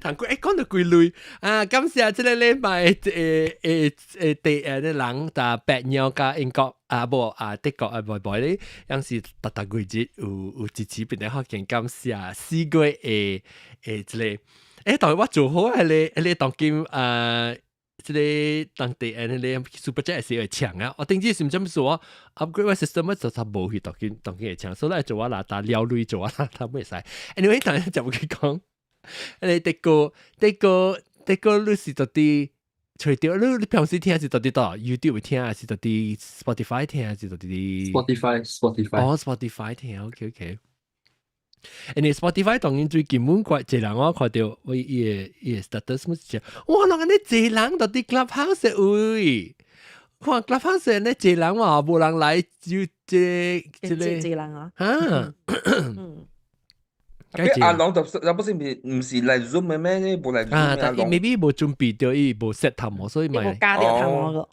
趁幾欸講到幾鐳啊！感謝這個禮拜誒誒誒第誒啲人，就白鳥佮英國啊無啊德國啊無無咧，樣是逐逐月日有有支持變得福建，感謝4月的誒這個欸，但我做好彼個彼個當今啊。這個當地誒那個 super chat 是會搶啊！我頂次是毋知說 upgrade 我 system 我就差無去當今當今會搶，所以做我啦，打了鐳做我啦，他袂使。Anyway，當然就無去講。你德國德國德國你是到底揣著你你平時聽是到底佗 YouTube 聽，還是到底 Spotify 聽，還是到底 Spotify Spotify 哦 Spotify 聽，OK OK。因為 Spotify 當然最基本怪，一人我看著我伊個伊個 status 乜事，哇！人按呢濟人到底 Clubhouse 位，看 Clubhouse 按呢濟人嘛，無人來就這這個濟人啊，哈，嗯。阿龍就就不是毋是來 Zoom 的咩？你無來 Zoom 啊，但伊 maybe 無準備著伊無 set 頭毛，所以咪加掉頭毛個，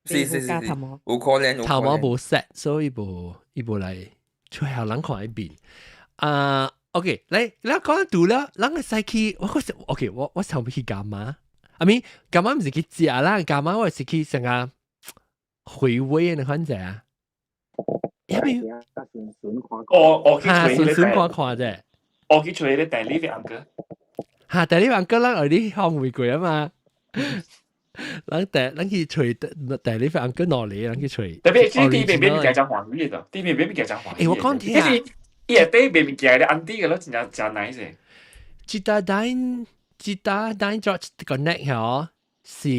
是是是是，有可能頭毛無 set，所以無伊無來出予人看伊面。啊，OK，來，咱講到了，咱會使去，我嗰時，OK，我我想欲去幹嘛？I mean，幹嘛毋是去食啦？幹嘛我是去成個回味的款者啊？因為我我去哈，順順看看啫。我去揣彼個大理的 uncle。哈，大理 uncle 咱愛你訪問過啊嘛。咱第咱去揣大理的 uncle 哪裡？咱去揣。特別是啲邊邊物件真歡喜的，啲邊邊物件真歡喜。欸，我講聽啊。伊下底賣物件的 auntie 個咯，真正真 nice。 Citadines Citadines 這個 connect 嗬是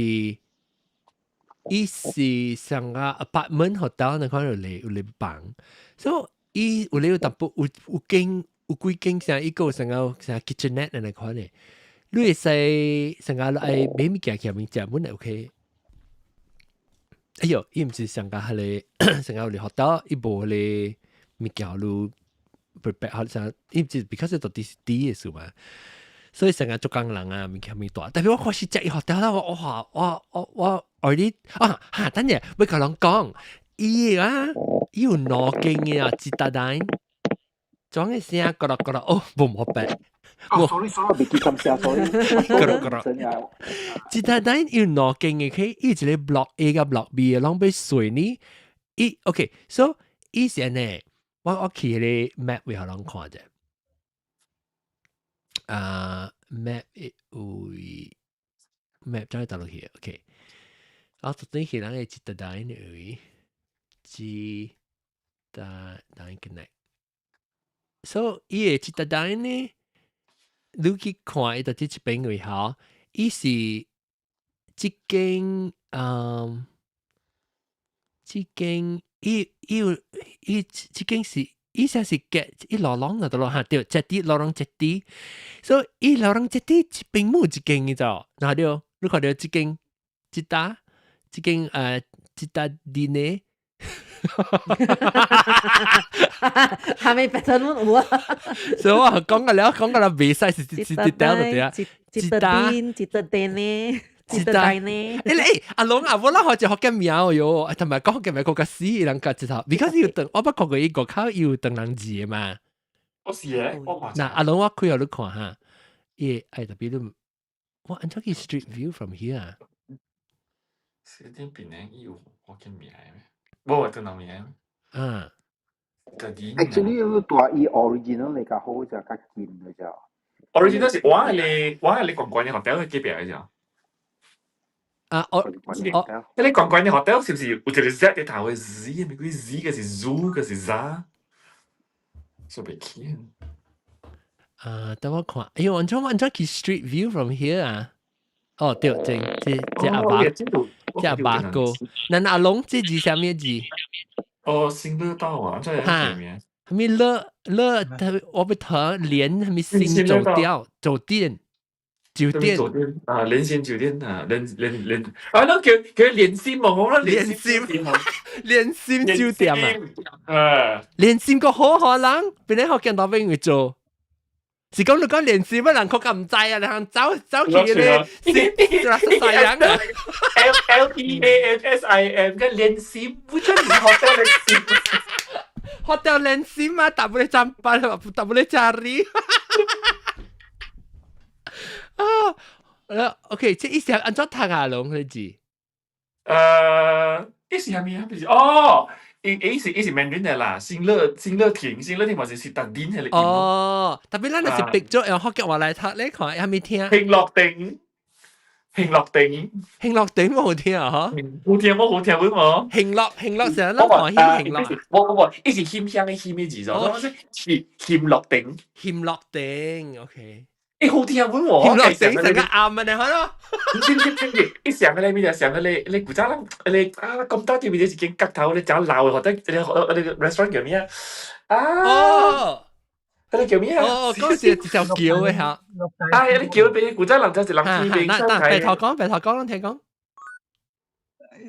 伊是上個 apartment hotel 那款有嚟有嚟房，所以伊有嚟有淡薄有有間有幾間像伊個上個像 kitchenette 那款嘅，你會使上個愛買物件去物食本來 OK。哎喲，伊毋是上個彼個上個有嚟 hotel，伊無彼個物件你 prepare 好像伊毋是 because 到底是低嘅事嘛。所以成日做工人啊，物件物大。特別我開始食伊 hotel 啦，我哇我我我我啲啊嚇，等陣要共人講，伊啊伊有兩間嘅啊，Citadines，裝嘅聲咕嚕咕嚕，哦，無冇白。哦，sorry sorry，未記咁聲，sorry。咕嚕咕嚕。Citadines 有兩間嘅，佢伊一個 block A 佮 block B 嘅，攏欲稅呢。伊 OK，so 以前呢，我我去彼個 map 為予人看者。啊，map 有 map 怎樣導落去？OK，我昨天去人個 Citadines 位，Citadines connect。So 伊個 Citadines 呢，你去看伊就佇這邊位吼，伊是這間嗯，這間伊伊有伊這間是。伊說是隔伊 lorong 啊，對咯哈，對，Jeti Lorong Jeti，所以伊 Lorong Jeti 這邊無一間伊就，哪對？你看著這間，這搭，這間Citadines，係咪白頭有啊？所以我講個了，講個了，袂使是是是條就對啊，Citadines，Citadines。 Citadines，欸阿龍啊，我諗學隻福建名喲，同埋講福建名個較死人家一頭，because 要等，我捌看過伊外口有唐人字的嘛。我是誒，我嘛。嗱，阿龍我開予你看哈，伊愛特別你，我按怎去 street view from here 啊？是點變呢？伊有福建名咩？無唐人名。嗯。 Actually，你蹛伊 original 嚟較好就較近嘅就。 original 是我係你，我係你講關嘅 hotel 嘅隔壁嘅啫。啊，我我，你講關嘅 hotel 是唔是有一個 Z 嘅頭嘅 Z？咪鬼 Z 嘅是 Zoo 嘅是 Z？所以袂記。啊，等我看，哎喲，按怎按怎去 street view from here 啊？哦，對，這這這阿爸，這阿爸哥，那阿龍這字啥物字？哦，新樂道啊，這係咩？啥物樂樂？我欲讀連啥物新酒店酒店酒店酒店啊，連心酒店啊，連連連啊，那叫叫連心冇我啦，連心連心酒店啊，啊，連心個好可人，邊個福建大兵會做？是講你講連心乜人確較毋知啊？你通走走去咧，是是啥人啊？L L E A N S I M 嘅連心，不出是 hotel 連心，hotel 連心啊，tak boleh campak, tak boleh cari。啊，OK，這意思按怎讀啊？龍彼字？伊是啥物啊？不是哦。伊伊是伊是 Mandarin 的啦，新樂新樂亭，新樂亭嘛是 Citadines 彼個音。哦，特別咱若是逼咗用福建話來讀，你看還未聽？興樂亭，興樂亭，興樂亭冇好聽啊！嗬，好聽冇好聽會冇？興樂興樂成日咱看興興樂。無無無，伊是馨香的馨的字咗，是興樂亭，興樂亭，OK。欸，好聽本喎，興樂亭成個啱啊！你看咯。唔是唔是唔是，伊上個咧咩？上個咧咧古早人咧啊，咁多對面一間角頭咧，真老的，或者那個 restaurant 叫咩啊？啊！彼個叫咩啊？哦，嗰時一條橋的嚇。啊，你橋邊古早人就是人天邊。那那白頭講，白頭講，聽講。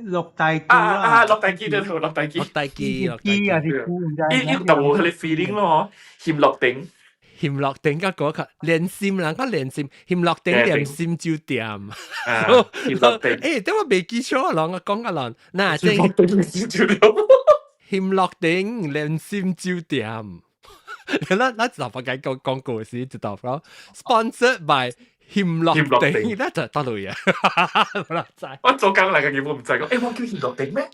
六大記啊啊！六大記對頭，六大記。六大記，六大記啊是古唔知。伊伊就無彼個 feeling 咯，興樂亭。興樂亭甲嗰個連心人講連心，興樂亭連心酒店。啊，興樂亭。欸，等我袂記錯，人講個人，嗱，興樂亭連心酒店。興樂亭連心酒店。咱咱就發緊講廣告時，就講 sponsored by 興樂亭，咱就到位啊。我做工嚟嘅，根本毋知講，欸，我叫興樂亭咩？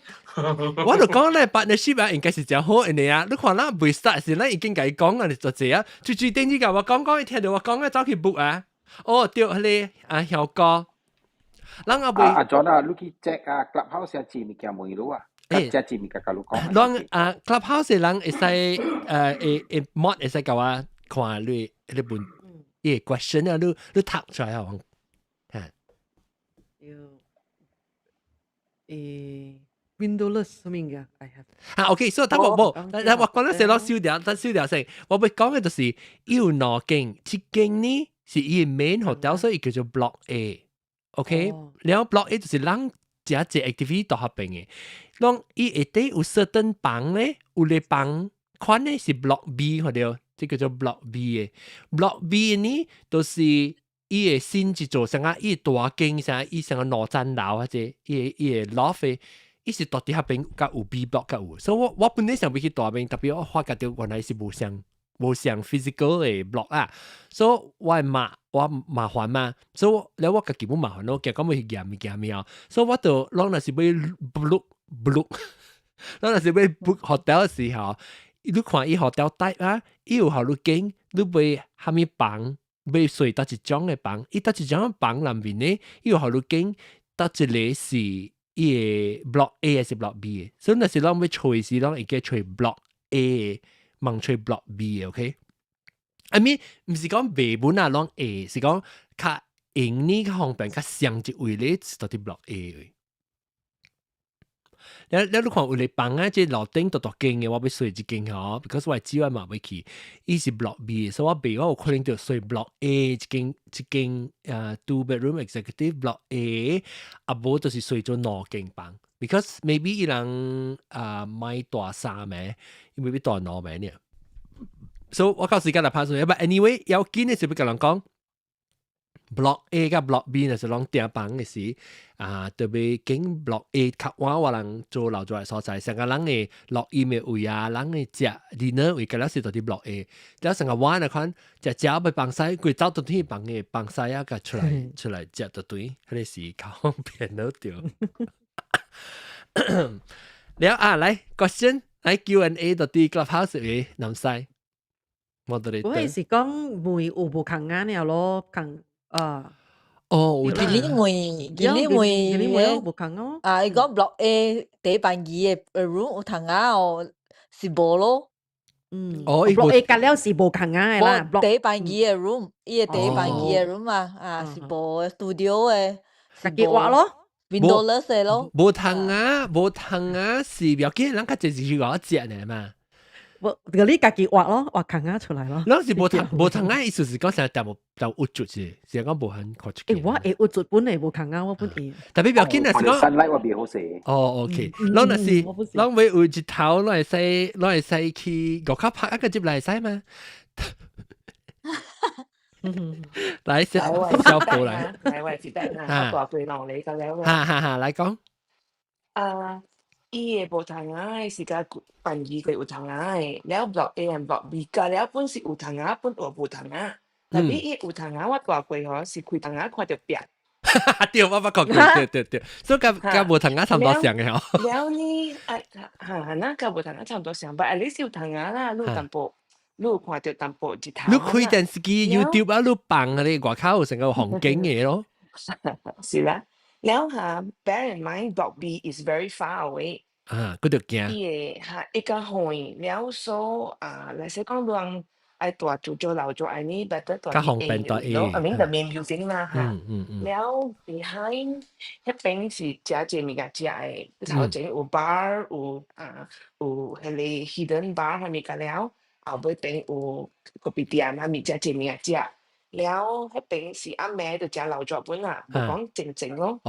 我就講咧，partnership 啊，應該是真好的啊。你看咱未 start 時，咱已經共伊講啊，就這啊。最最頂呢個我講講，伊聽著我講啊，走去 book 啊。哦，對，彼個啊，曉哥，咱也未。阿 John 啊，你去 check 啊，Clubhouse 有字物件問你啊。欸，這字物件共你講。咱啊，Clubhouse 人會使會會 mod 會使共我看你彼本。伊個 question 啊，你讀出來啊，嚇。有windowless 什麼嘅？I have 啊，OK，所以等我冇，但我講得成攞燒掉，等燒掉先。我欲講嘅就是，伊有兩間，一間呢是伊 main hotel，所以叫做 Block A。OK，然後 Block A 就是人食一 activity 都合併嘅。攏伊下底有 certain 房咧，有個房款咧是 Block B 看著，這叫做 Block B 嘅。Block B 呢，就是伊會新一座啥啊，伊大間啥，伊成個兩層樓或者伊個 loft 嘅。伊是蹛佇彼邊佮有 B block 佮有，所以我本來想欲去蹛邊，tapi 我發覺著原來是無相 physical 的 block 啊，所以我麻煩嘛，所以了我家己無麻煩咯，驚講欲去夾物件物所以我就攏若是欲 book，攏若是欲 book hotel 的時候，你看伊 hotel type 啊，伊有予你揀，你欲啥物房，欲睡佗一種的房，伊佗一種房內面呢，伊有予你揀，佗一个是伊个 block A 還是 block B 的，所以若是攏欲揣時，攏會記揣 block A，毋揣 block B 的，OK？I mean 毋是講袂本啊，攏 A，是講較用呢較方便，較相一位咧，是蹛佇 block A 的。你看有個房啊，這樓頂大大間的，我欲睡一間吼，because 我只我嘛欲去，伊是 block B，所以我袂我有可能就睡 block A 一間two bedroom executive block A，啊無就是睡做兩間房，because maybe 伊人買蹛三暝，伊 maybe 蹛兩暝呢。所以我到時間來拍算，but anyway，要緊的是欲共人講。Block A 佮 Block B 若是攏訂房的時，啊，特別揀 Block A 較晚我人做留做所在，成個人的錄音的位啊，人的食 dinner 位，佮了是蹛佇 Block A。了成個晚來看，食食欲放屎，規走倒去房的放屎啊，佮出來食就對，彼個是較方便了著。了啊，來 question 來 Q&A 蹛佇 Clubhouse 的南西，冇得你。我係是講問有無仝仔爾咯，仝啊。哦，今年問，今年問，今年問無仝哦。啊，伊講 Block A 第辦二个 room 有通仔哦，是無咯？嗯，哦，Block A 隔了是無仝仔的啦。第辦二个 room，伊個第辦二个 room 啊，啊是無 studio 的，家己畫咯。 windowless 的咯。無通仔，無通仔是不要緊，人較濟是去我食呢嘛。無，個你家己畫咯，畫囥仔出來咯。咱是無通仔，意思是講成日無就鬱卒是，是講無很看出。欸，我會鬱卒本來無囥仔，我本會。 Tapi 不要緊啊，是講。 Sunlight 我袂好勢。哦，OK，咱若是，咱會有日頭，咱會使去外口拍一個接來使嘛？來，小小寶來。來，我是等啊，我大對浪嚟個了。哈哈哈，來講。啊，伊个無通仔是共辦二個有通仔的，了 block A 和 block B，加了本是有通仔，本有無通仔。但是伊有通仔，我蹛過吼是開窗仔看著壁。對，我捌看過，對對對，所以佮無通仔差不多像的吼。了呢，啊哈，那佮無通仔差不多像，但 at least 有通仔啦，你有淡薄，你有看著淡薄日頭。你開電視機 YouTube 啊，你放啊，你外口有成個風景的咯。是啦。了哈，bear in mind block B is very far away。啊，佢就驚。伊個哈會較遠，了所啊，來說講人愛蹛住做樓做按呢，better 蹛較方便蹛 A。 I mean the main building 啦哈。了 behind 彼邊是誠濟物件食的，頭前有 bar 有啊有彼個 hidden bar 啥物個了，後尾邊有咖啡店啥物誠濟物件食。了彼邊是暗暝就誠鬧熱本啦，無講靜靜咯。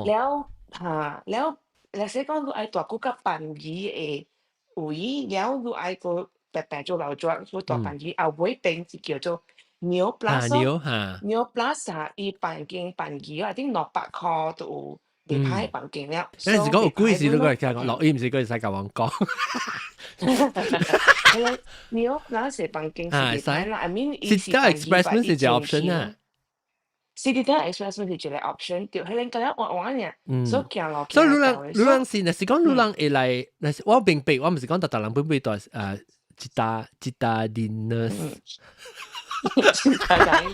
了哈了，若是講你愛蹛閣較便宜的位，了你愛閣白白做鬧熱，去蹛便宜後尾邊是叫做 Neo Plaza。Neo Plaza 伊房間便宜啊，頂200箍就有袂歹房間了。嗰陣時講有幾時都過嚟聽講，錄音毋是過嚟使共阮講。 Neo Plaza 房間是袂歹啦，I mean 伊是 Express 本是一個 option 啊。 Citadel Express 是一個 option，對，彼個敢若換換爾，所以行路。所以你人是，若是講你人會來，若是我明白，我毋是講逐逐人本本蹛Citadines。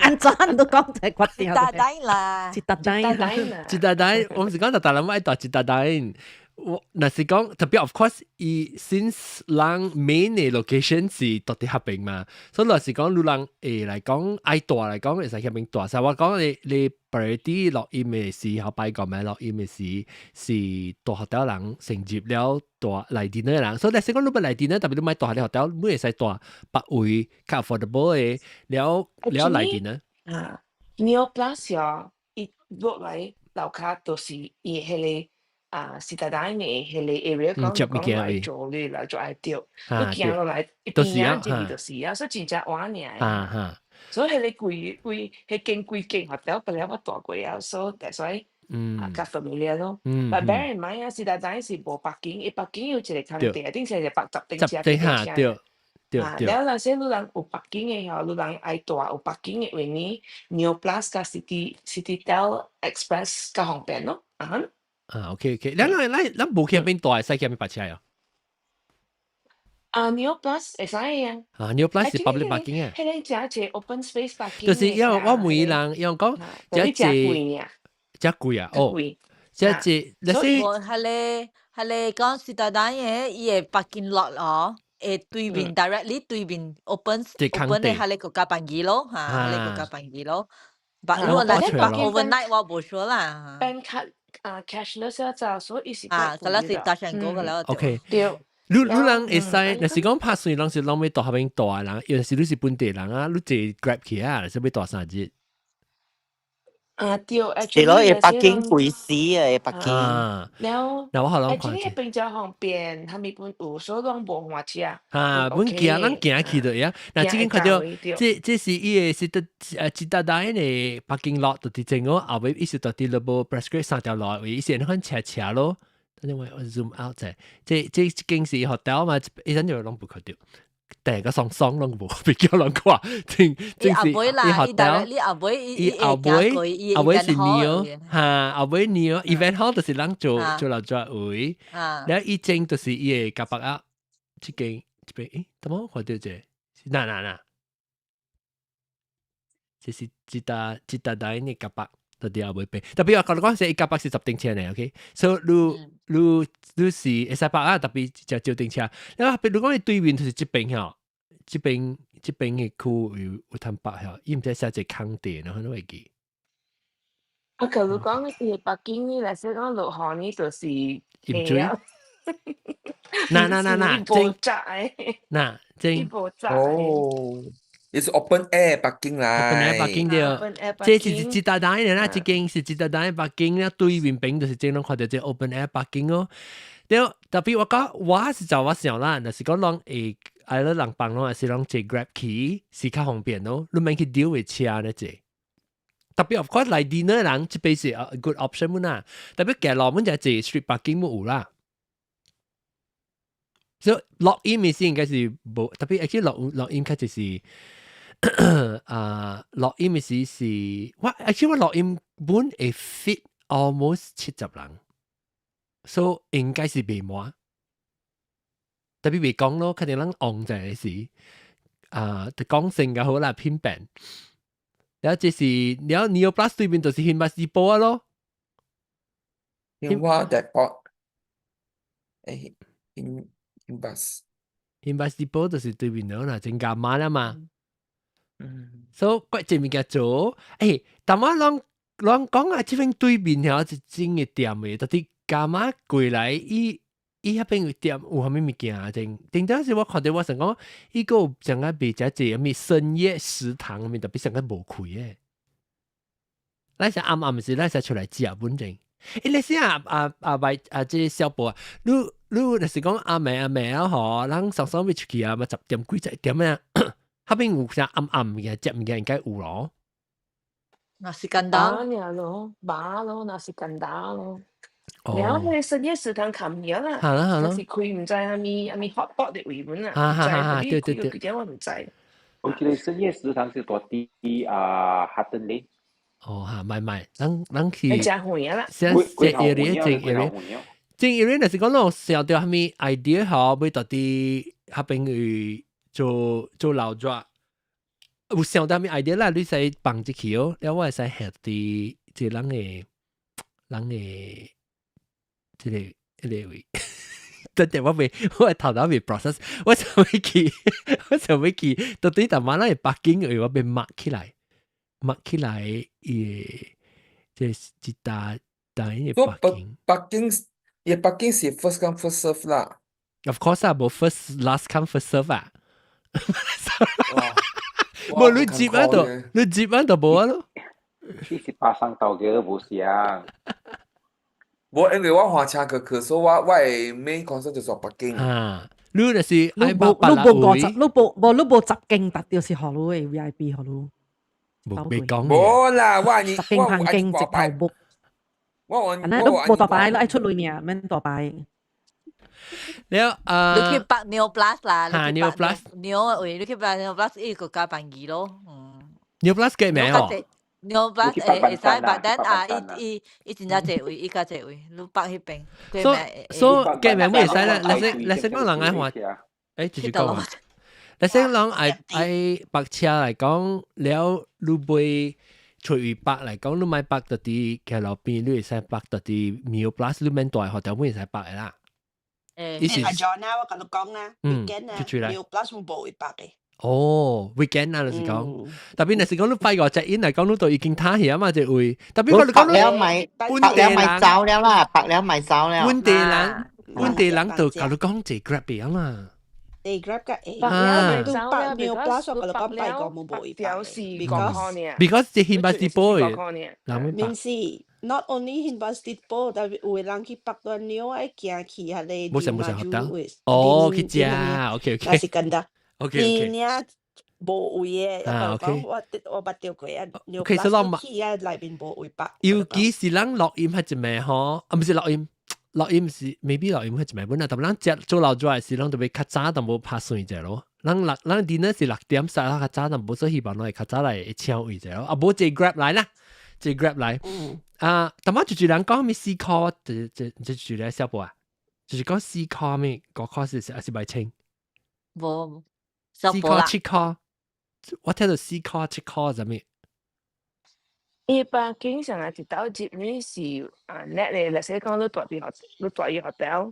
按怎都講這決定。 Citadines 啦 Citadines Citadines，我毋是講逐逐人愛蹛 Citadines，我若是講特別，of course，伊 since 人 main 嘅 location 是到佇彼邊嘛，所以若是講你人會來講愛蹛來講，會使彼邊蹛。所以我講你你 priority 落音嘅時，後擺個咩落音嘅時是蹛 hotel 人承接了蹛來 dinner 人，所以若是講你欲來 dinner，特別你莫蹛佇 hotel，你會使蹛別位較 affordable 嘅，了了來 dinner。啊，Neo Plus 哦，伊落來樓跤就是伊彼個。啊，Citadines 的彼個 area 講講來做你來做愛著，你行落來一邊啊，這邊就是啊，所以真正遠爾。所以彼個規規彼間規間 hotel 本來我蹛過啊，所以所以啊較 familiar 咯。但 bear in mind 啊，Citadines 是無 parking，伊 parking 有一個空地，頂是一個10頂車。十頂哈，對對對。了若說你人有 parking 的吼，你人愛蹛有 parking 的話呢，Neo Plus 佮 Cititel Express 較方便咯，啊哈。啊，OK OK，咱咱咱咱無去彼邊蹛，會使去彼邊泊車啊？啊，Neo Plus 會使啊。啊，Neo Plus 是 public parking 啊。彼個真濟 open space parking。就是因為我每人因為講這濟，這貴啊，哦，這濟，那是。我彼個講 Citadines 的，伊的 parking lot 哦，會對面 directly 對面 open open 的，彼個較便宜咯，嚇，彼個較便宜咯。但如果那是 overnight 我無說啦。 bank card 啊，cashless 啊，就所以是啊，嗰個是大成功嘅了。 OK，對。你你人會使，若是講拍算，人是攏欲蹛彼邊蹛的人，有時你是本地人啊，你坐 Grab 去啊，是欲蹛3日。啊對，是咯，會 parking 貴死啊，會 parking。啊，了，那我好攏看。 actually 彼邊真方便，啥物本有，所以攏無換車。啊，阮行，咱行去就會啊。嗱，這間看著，這是伊的是得Citadines 的 parking lot，就佇正我後尾，伊是佇 Lebuh Presgrave 三條路位，伊是按款斜斜咯。等陣我 zoom out 者，這這間是 hotel 嘛，伊陣就攏無看著。第個雙雙攏無，別叫人看，真真是伊 hotel，你後尾伊後尾後尾是 Neo，哈，後尾 Neo event hall 就是人做做老做位，了伊前就是伊的 car park 啊，這間這邊，誒，怎麼看著這？哪哪哪？這是 Citadines 的 car park。到佇後尾邊，特別我甲你講，是伊 car park 是十頂車呢，OK？所以你你你是會使泊啊，特別食少頂車。然後比如講你對面就是這邊吼，這邊這邊的區有有通泊吼，伊毋知寫一個空地，然後你會記。啊，假如講伊 parking 呢，若是講落雨呢，就是淹水。嗱嗱嗱嗱，無閘的。嗱，真。無閘。哦。It's open air parking 啦，open air parking 對，這是 Citadines 的啦，這間是 Citadines parking 啦，對面邊就是正攏看著這 open air parking 哦。對，特別我講，我是就我想啦，若是講攏會愛了人幫攏，還是攏坐 Grab 去，是較方便咯。你免去丟的車呢坐。特別 of course 來 dinner 人，這邊是 a good option 嘛啦。特別行路阮就坐 street parking 冇有啦。所以落音嘅時應該是無，特別 actually 落落音較就是。啊，落音嘅時是，我 actually 我落音本會 fit almost 70人，所以應該是袂滿。特別袂講咯，肯定咱旺在時，啊，就講成就好啦，品病。然後這是，然後 Neo Plus 對面就是興巴士波咯。興華 depot，誒，興興巴士，興巴士波就是對面咯啦，正夾馬啦嘛。所以怪這物件做，欸，但我攏攏講啊，這邊對面遐一間的店的，到底加碼過來，伊伊彼邊有店有啥物物件啊？頂頂當時我看著我想講，伊閣有上個賣遮濟啥物深夜食堂，啥物特別上個無開的。咱是暗暗時，咱才出來食本正。欸，你是啊啊啊白啊，這個小寶啊，你你若是講暗暝暗暝啊吼，咱常常欲出去啊，嘛10點幾10點啊。彼邊有啥暗暗嘅食物件應該有咯。 Nasi kandar 巴咯，巴咯，nasi kandar 咯。然後彼個深夜食堂較毋啦，係啦係啦。但是開毋知啥物啥物 hot pot 的位本啊，哈哈哈！對對對。幾點我毋知。我記得深夜食堂是佇佇啊 Hutton Lane。哦哈，買買，咱咱去。真遠啦。先這 area 這 area，這 area 若是講攏想著啥物 idea 吼，欲到佇彼邊去做做老熱，有想著啥物 idea 啦，你使放入去哦，了我會使下佇這人的人的這個個位。等陣我未，我頭腦未 process，我想欲去，我想欲去，到底淡仔咱會 parking 位我欲 mark 起來，mark 起來，伊這是一大大嘅 parking。 Parking，伊 parking 是 first come first serve 啦。 Of course 啊，無 first last come first serve 啊。無你接啊度，你接啊就無啊咯。你是巴生豆嘅無是啊？無，因為我換車去去，所以我的 main concern 就是 parking。啊，你就是你無你無50，你無無你無10間，達就是予你的 VIP 予你。無未講。無啦，我十間旁間直頭 book。我我你無大牌，你愛出鐳爾，免大牌。了啊，你去北 Neo Plus 啦，嚇 Neo Plus Neo 位，你去北 Neo Plus 伊個加便宜咯，嗯。 Neo Plus 幾名哦？ Neo Plus 會使，but then 啊，伊伊伊真正濟位，伊較濟位，你北彼邊。所以幾名會使啦？你識講人愛換，繼續講。你識人愛愛泊車來講，了你買隨位泊來講，你買泊到佇騎路邊，你會使泊到佇 Neo Plus，你免大學條本會使泊的啦。誒，阿 John 啊，我共你講啊，weekend 啊，Neo Plus 無位泊的。哦，weekend 啊，就是講，特別若是講你拜五 check in 來講，你都已經攤去啊嘛，這位。特別我你講了咪，泊了咪走了啦，泊了咪走了。本地人，本地人就共你講坐 Grab 嘅嘛。坐 Grab 較會。啊，都泊 Neo Plus 我共你講拜五無位泊。 Because 這興巴士波嘅，免是 not only 興巴士波，但有的人去北段 Neo 愛行去彼个。無想無想學到。哦，去食，OK OK。那是簡單。 OK OK。而無位的，啊 OK。我捌著過啊，OK，所以去啊內面無位泊。尤其是咱錄音彼一暝吼，啊，毋是錄音，錄音是 maybe 錄音彼一暝本來，但咱食做老早時，攏特別較早淡薄拍算者咯。咱六咱 dinner 是6點殺，較早淡薄，所以希望攏會較早來會搶位者咯。啊，無坐 Grab 來啦，坐 Grab 來。啊，淡仔就人講啥物4箍，這這這就來小布啊，就是講四箍物，5箍是還是袂清？無。 4箍7箍，我聽到4箍7箍啥物？伊 parking 上啊，一道入你是啊，net 咧，例如講你蹛佇學，你蹛伊 hotel，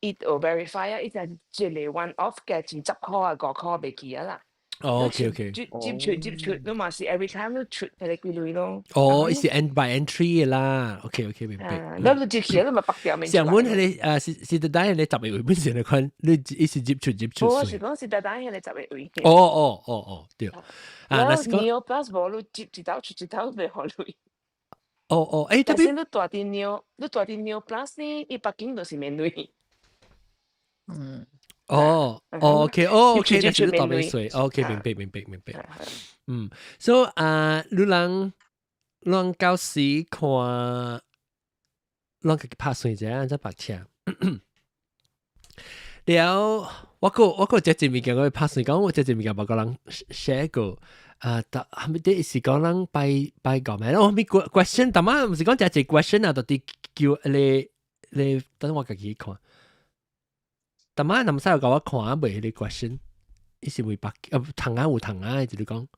伊有 verify 啊，伊就一個 one off 嘅20箍啊，5箍袂記啊啦。哦，OK OK。接接出接出，你嘛是 every time 你出彼個幾鐳咯。哦，伊是 end by entry 啦，OK OK 明白。你你接起你咪白掉面。上阮彼個是是單彼個10個位本身來看，你伊是入出入出。我是講是單單彼個10個位。哦哦哦哦，對。啊，那是講。Neo Plus 無你接一道出一道袂予鐳。哦哦，欸，但是你蹛佇 Neo，你蹛佇 Neo Plus 呢，伊 parking 就是免鐳。哦哦，OK，哦，OK，那是大免稅，OK，明白明白明白。嗯，所以啊，你人咱到時看，咱家己拍算者，怎泊車。了，我閣這一物件我拍算講，我這一物件無共人 share 過。啊，但係咪啲是講咱拜拜個咩？我咪 question，但係毋是講這一 question 啊，到底叫你你等我家己看。但係南使有共我看啊，袂彼个 question，伊是為白啊，糖仔有糖仔，就是講。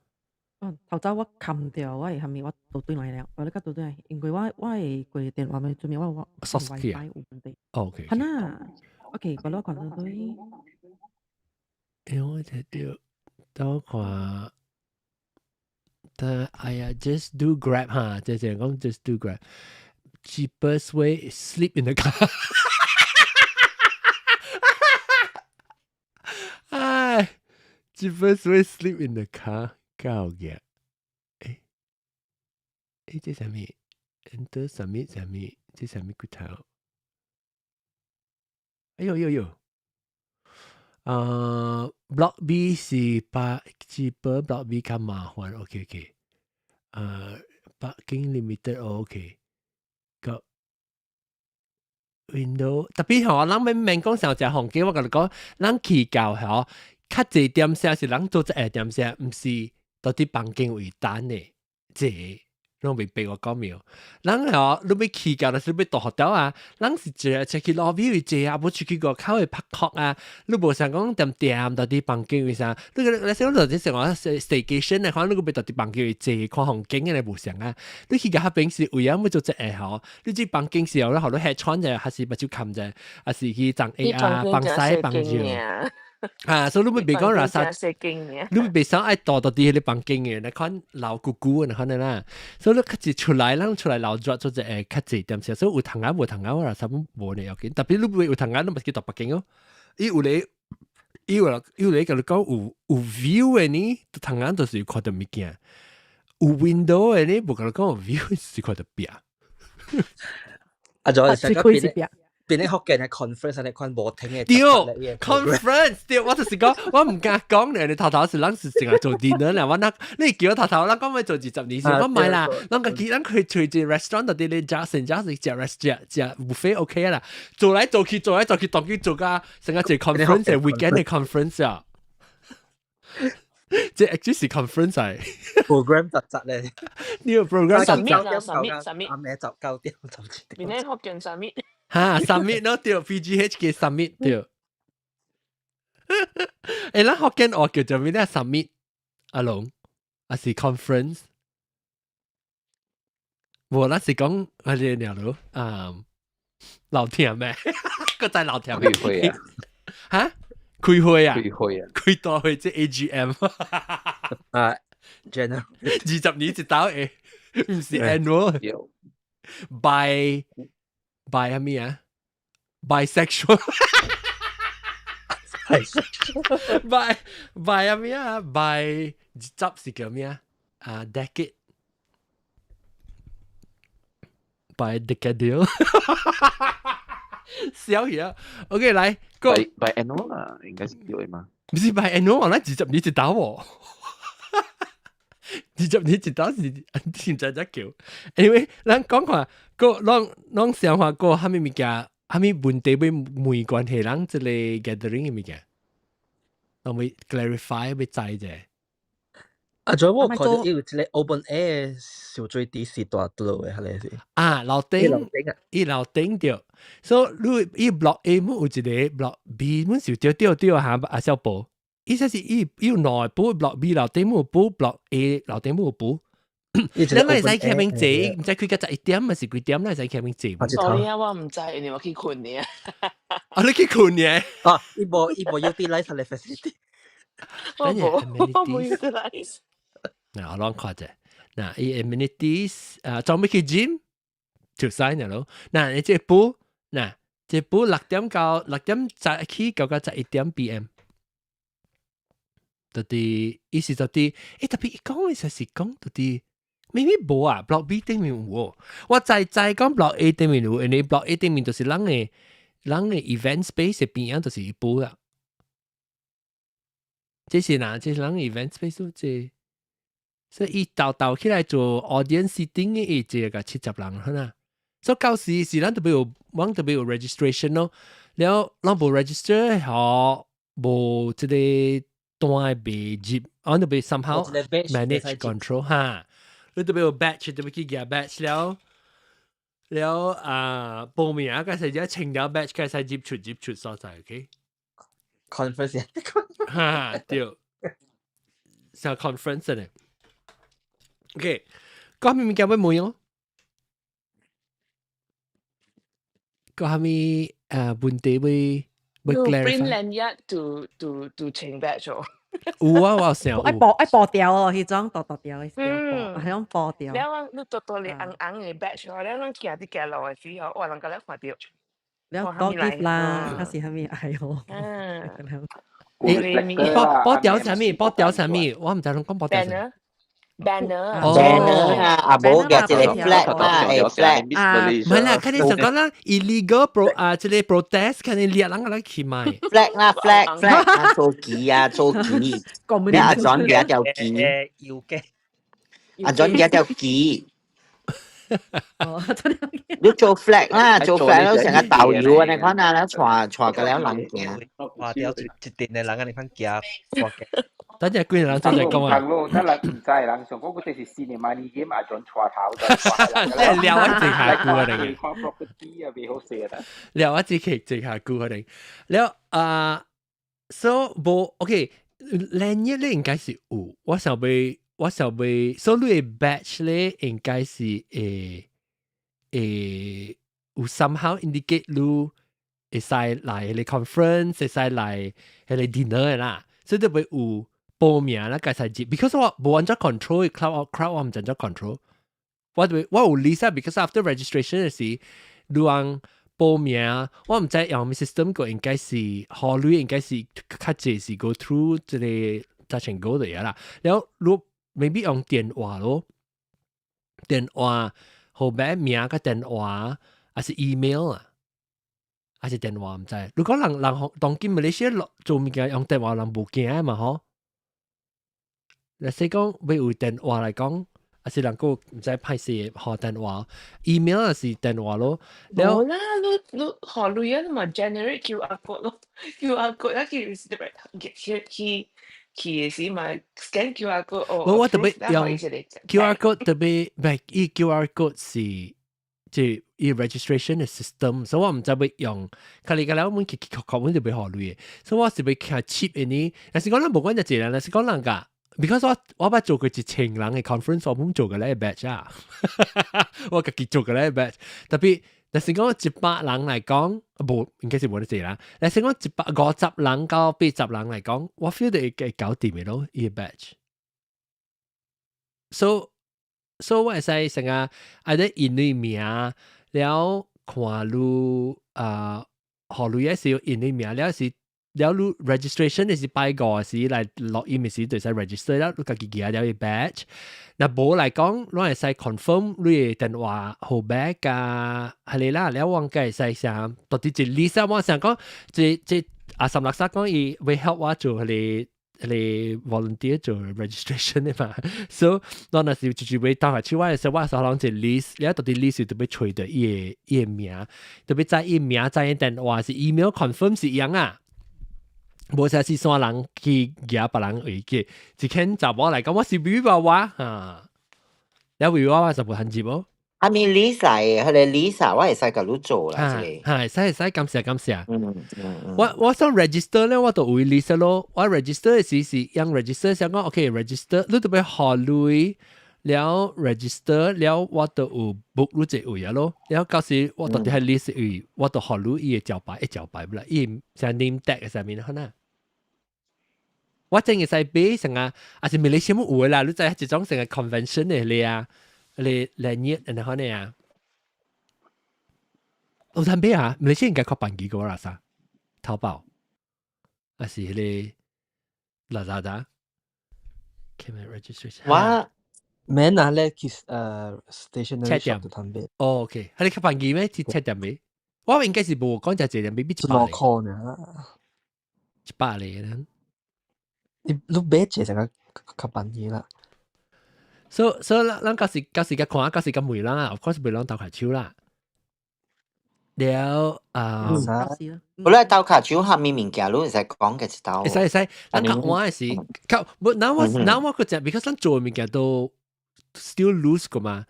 哦，頭早我冚掉，我係後面我倒轉來了，我咧較倒轉來，因為我會過電話咪準備我 WiFi 有問題。 OK。係啦，OK，我攞看到對。欸，我睇到，等我看，但哎呀，just do Grab 哈，這這講 just do Grab。Cheapest way sleep in the car。唉，cheapest way sleep in the car，夠嘅。欸欸，這啥物？Enter submit 啥物？這啥物骨頭？哎呦呦呦！Block B 是把 cheaper Block B 較麻煩，OK OK。Parking limited OK。個 window 特別吼，咱免免講上食紅機，我共你講，咱去到吼，較濟點聲是人做一下點聲，毋是到佇房間位等的，這攏未逼我講妙。人哦，你欲去到，就是欲住 hotel 啊，人是一個出去 lobby 位坐啊，無出去外口會拍殼啊。你無想講恬恬到佇房間位啥？你個你想講就是講 staycation 的，可能你個欲到佇房間位坐看風景的無相啊。你去到彼邊是為啥欲做這個吼？你這房間是有咧，予你翕穿者，還是目睭冚者，還是去裝 A 啊、放屎放尿？啊，所以你欲袂講垃圾，你袂想愛住到佇彼個房間的，那款老久久的那款的啦。所以你較濟出來，咱出來流熱做者會較濟點些。所以有窗仔無窗仔，我垃圾無呢要緊。特別你袂有窗仔，你嘛是去住北京哦。伊有咧，伊有伊有咧，共你講有 view 的呢，窗仔就是看著物件；有 window 的呢，無共你講有 view 是看著壁。啊，仲有成個變變咧福建嘅 conference 你看無停嘅。對，conference 對，我就是講，我毋敢講咧，你頭頭是咱是淨係做 dinner 啦，我那你叫我頭頭，咱講欲做20年先，我毋係啦，咱家己咱可以揣一個 restaurant 到佇咧食，成只是食 rest 食食 buffet OK 啦，做來做去，做來做去，當去做甲成個一個 conference weekend 嘅 conference 啊，這 actually 是 conference 嚟，program 實質咧，呢個 program 實質啦，submit submit，暗暝就9點就邊咧福建 submit。哈，submit 咯，對，PGH 嘅 submit 對。欸，咱福建話叫做咩咧？submit 阿龍，還是 conference？無，咱是講乜嘢鳥咯？啊，老聽咩？個在老聽咩？開會啊？哈？開會啊？開會啊？開大會即 AGM 啊，general 20年一度的，毋是 annual。Bi bi 啥物啊？Bisexual。 Bi bi 啥物啊？Bi 執是叫咩啊？啊，decade。Bi decade。笑嘢。OK，來，個 bi annual 啦，應該是對嘛？毋是 bi annual，咱20年一度喎。20年一度是唔知怎叫。Anyway，咱講看，個攏攏想法過啥物物件，啥物問題欲問關係人這個 gathering 的物件，攏欲 clarify 欲知者。啊，仲有我看到有一個 open air 小水池是大多的，係咪是？啊，樓頂，伊樓頂著，所以你伊 block A 姆有一個 block B 姆是對對對哈，阿小寶。意思是伊伊有兩個 block B 樓頂姆有 block A 樓頂姆有補。你會使去邊坐，毋知開到11點，還是幾點？你會使去邊坐？ Sorry 啊，我毋知，因為我去睏呢。啊，你去睏呢？啊，伊無伊無 utilize 個 facility。我無，我無 utilize。嗱，我攏看者，嗱，伊 amenities 啊，裝欲去 gym 就使呢咯。嗱，你這補，嗱，這補6點到6點早起到到11點 PM。到底意思到底，欸，特別伊講的實是講到底，maybe 無啊，block B 頂面有哦。我知知講 block A 頂面有，因為 block A 頂面就是人的人的 event space 的邊仔就是伊補啦。這是哪？這是人 event space 這，所以伊鬥鬥起來做 audience seating 的，伊這個70人可能。所以到時是咱特別有，阮特別有 registration 咯。了，咱無 register 吼，無這個單袂入，我特別 somehow manage control 哈。你特別有 batch，特別去夾 batch 了，了啊報名啊，開始只清了 batch 開始入出入出所在，OK？ conference 哈對，像 conference 呢。OK，講咩物件欲問哦？講啥物問題欲欲 clarify？ Print lanyard to 清 batch 哦。有啊，我有想。愛薄愛薄掉哦，彼種薄薄掉的，彼種薄掉。了你多多哩紅紅的 batch 哦，了咱行佇行路的時候，哇，人共咱看著。了高級啦，還是啥物哎喲。嗯。欸，薄薄掉啥物？薄掉啥物？我毋知攏講薄掉啥。 Banner。 Banner 啊，啊無舉一個 flag 啦，會 flag 啊，毋係啦，看你想講啦，illegal pro 啊，這個 protest，看你掠人個來去買。 flag 啦，flag flag 啊，做旗啊，做旗。你阿 John 舉一條旗。要嘅。阿 John 舉一條旗。你做 flag 啦，做 flag 咯，成個導遊啊，你看啊，你帶帶個了人行。哇！掉一一陣的人啊，你看行，等陣幾人做嚟講啊？咯，得啦，唔知人上講嗰隻是四年買呢 game 阿準錯頭就即係聊一直下估啊！你看 property 啊，未好勢啦。聊一直劇直下估佢哋。了啊，so 無 OK，兩日咧應該是有，我想欲我想欲，所以你的 batch 咧應該是會有 somehow indicate 你會使來彼个 conference，會使來彼個 dinner 啦，所以就會有報名啦，該使入，because 我無按怎 control crowd 我毋知按怎 control，我就我有 list because after registration 的時，你按報名，我毋知用咩 system 個應該是何類應該是較濟是 go through 這個 Touch 'n Go 的嘢啦，然後如 maybe 用電話咯，電話號碼名佮電話，還是 email 啊，還是電話毋知。如果人人當今馬來西亞做物件用電話人無驚嘛吼？若是講欲有電話來講，還是人閣毋知歹勢號電話，email 也是電話咯。無啦，你你學類啊嘛，generate QR code 咯，QR code 啊，去去去去的時嘛，scan QR code 哦。我特別用 QR code 特別，唔係伊 QR code 是即伊 registration 的 system，所以我毋知欲用。較嚟個了，阮去去確確，阮就欲予鐳的，所以我是欲較 cheap 的呢。若是講咱無管就一人，若是講人噶，because 我我捌做過1000人的 conference，我冇做過咧 batch 啊，我家己做過咧 batch，特別若是講100人來講，無應該是無得濟啦。若是講150人到80人來講，我 feel 到會會搞掂的咯，伊個 batch。So so 我會使成個愛得印你名，了看你啊，予鐳也是有印你名，了是了你 registration 是拜五時來錄音的時就使 register 了，你家己寄了伊 batch。若無來講，你會使 confirm 你的電話號碼佮係啦，了我該會使啥，到底一 list 我想講，這這阿三六三講伊會 help 我做彼個彼個 volunteer 做 registration 的嘛，所以我若是就是欲鬥下手，我會使我手攏一 list，了到底 list 就欲揣著伊的伊的名，特別知伊名，知伊電話是 email confirm 是一樣啊。無啥是三人去舉別人位去，一間查某來講，我是女娃娃哈，了女娃娃就無限入哦。啊，咪 Lisa 的，彼個 Lisa 我會使共你做啦，這個。哈，會使會使，感謝感謝。我我想 register 咧，我就有 list 咯。我 register 的時是用 register 想講，OK register，你特別予鐳了 register 了，我就有 book 你這位啊咯。了到時我到底係 list 位，我就予你伊的招牌，一招牌不啦，伊像 name tag 上面可能。我真會使買成啊，還是馬來西亞有的啦，你知這種成個 convention 的咧啊，咧咧熱，然後呢啊，有通買啊，馬來西亞應該較便宜過啦啥，淘寶，還是彼個 Lazada，Came registration。我免啊咧去stationery shop 就通買。哦，OK，係你較便宜咩？去冊店買？我應該是無講就這店買比100 個塊呢，100個呢。你你買一個較較便宜啦。所所以咱咱到時到時甲看，到時甲問人啊，of course 袂人鬥跤手啦。了啊，本來鬥跤手下面物件，你會使講嘅一道。會使會使，咱較晚的是，較無，那我那我個只，because 咱做的物件都 still loose 個嘛。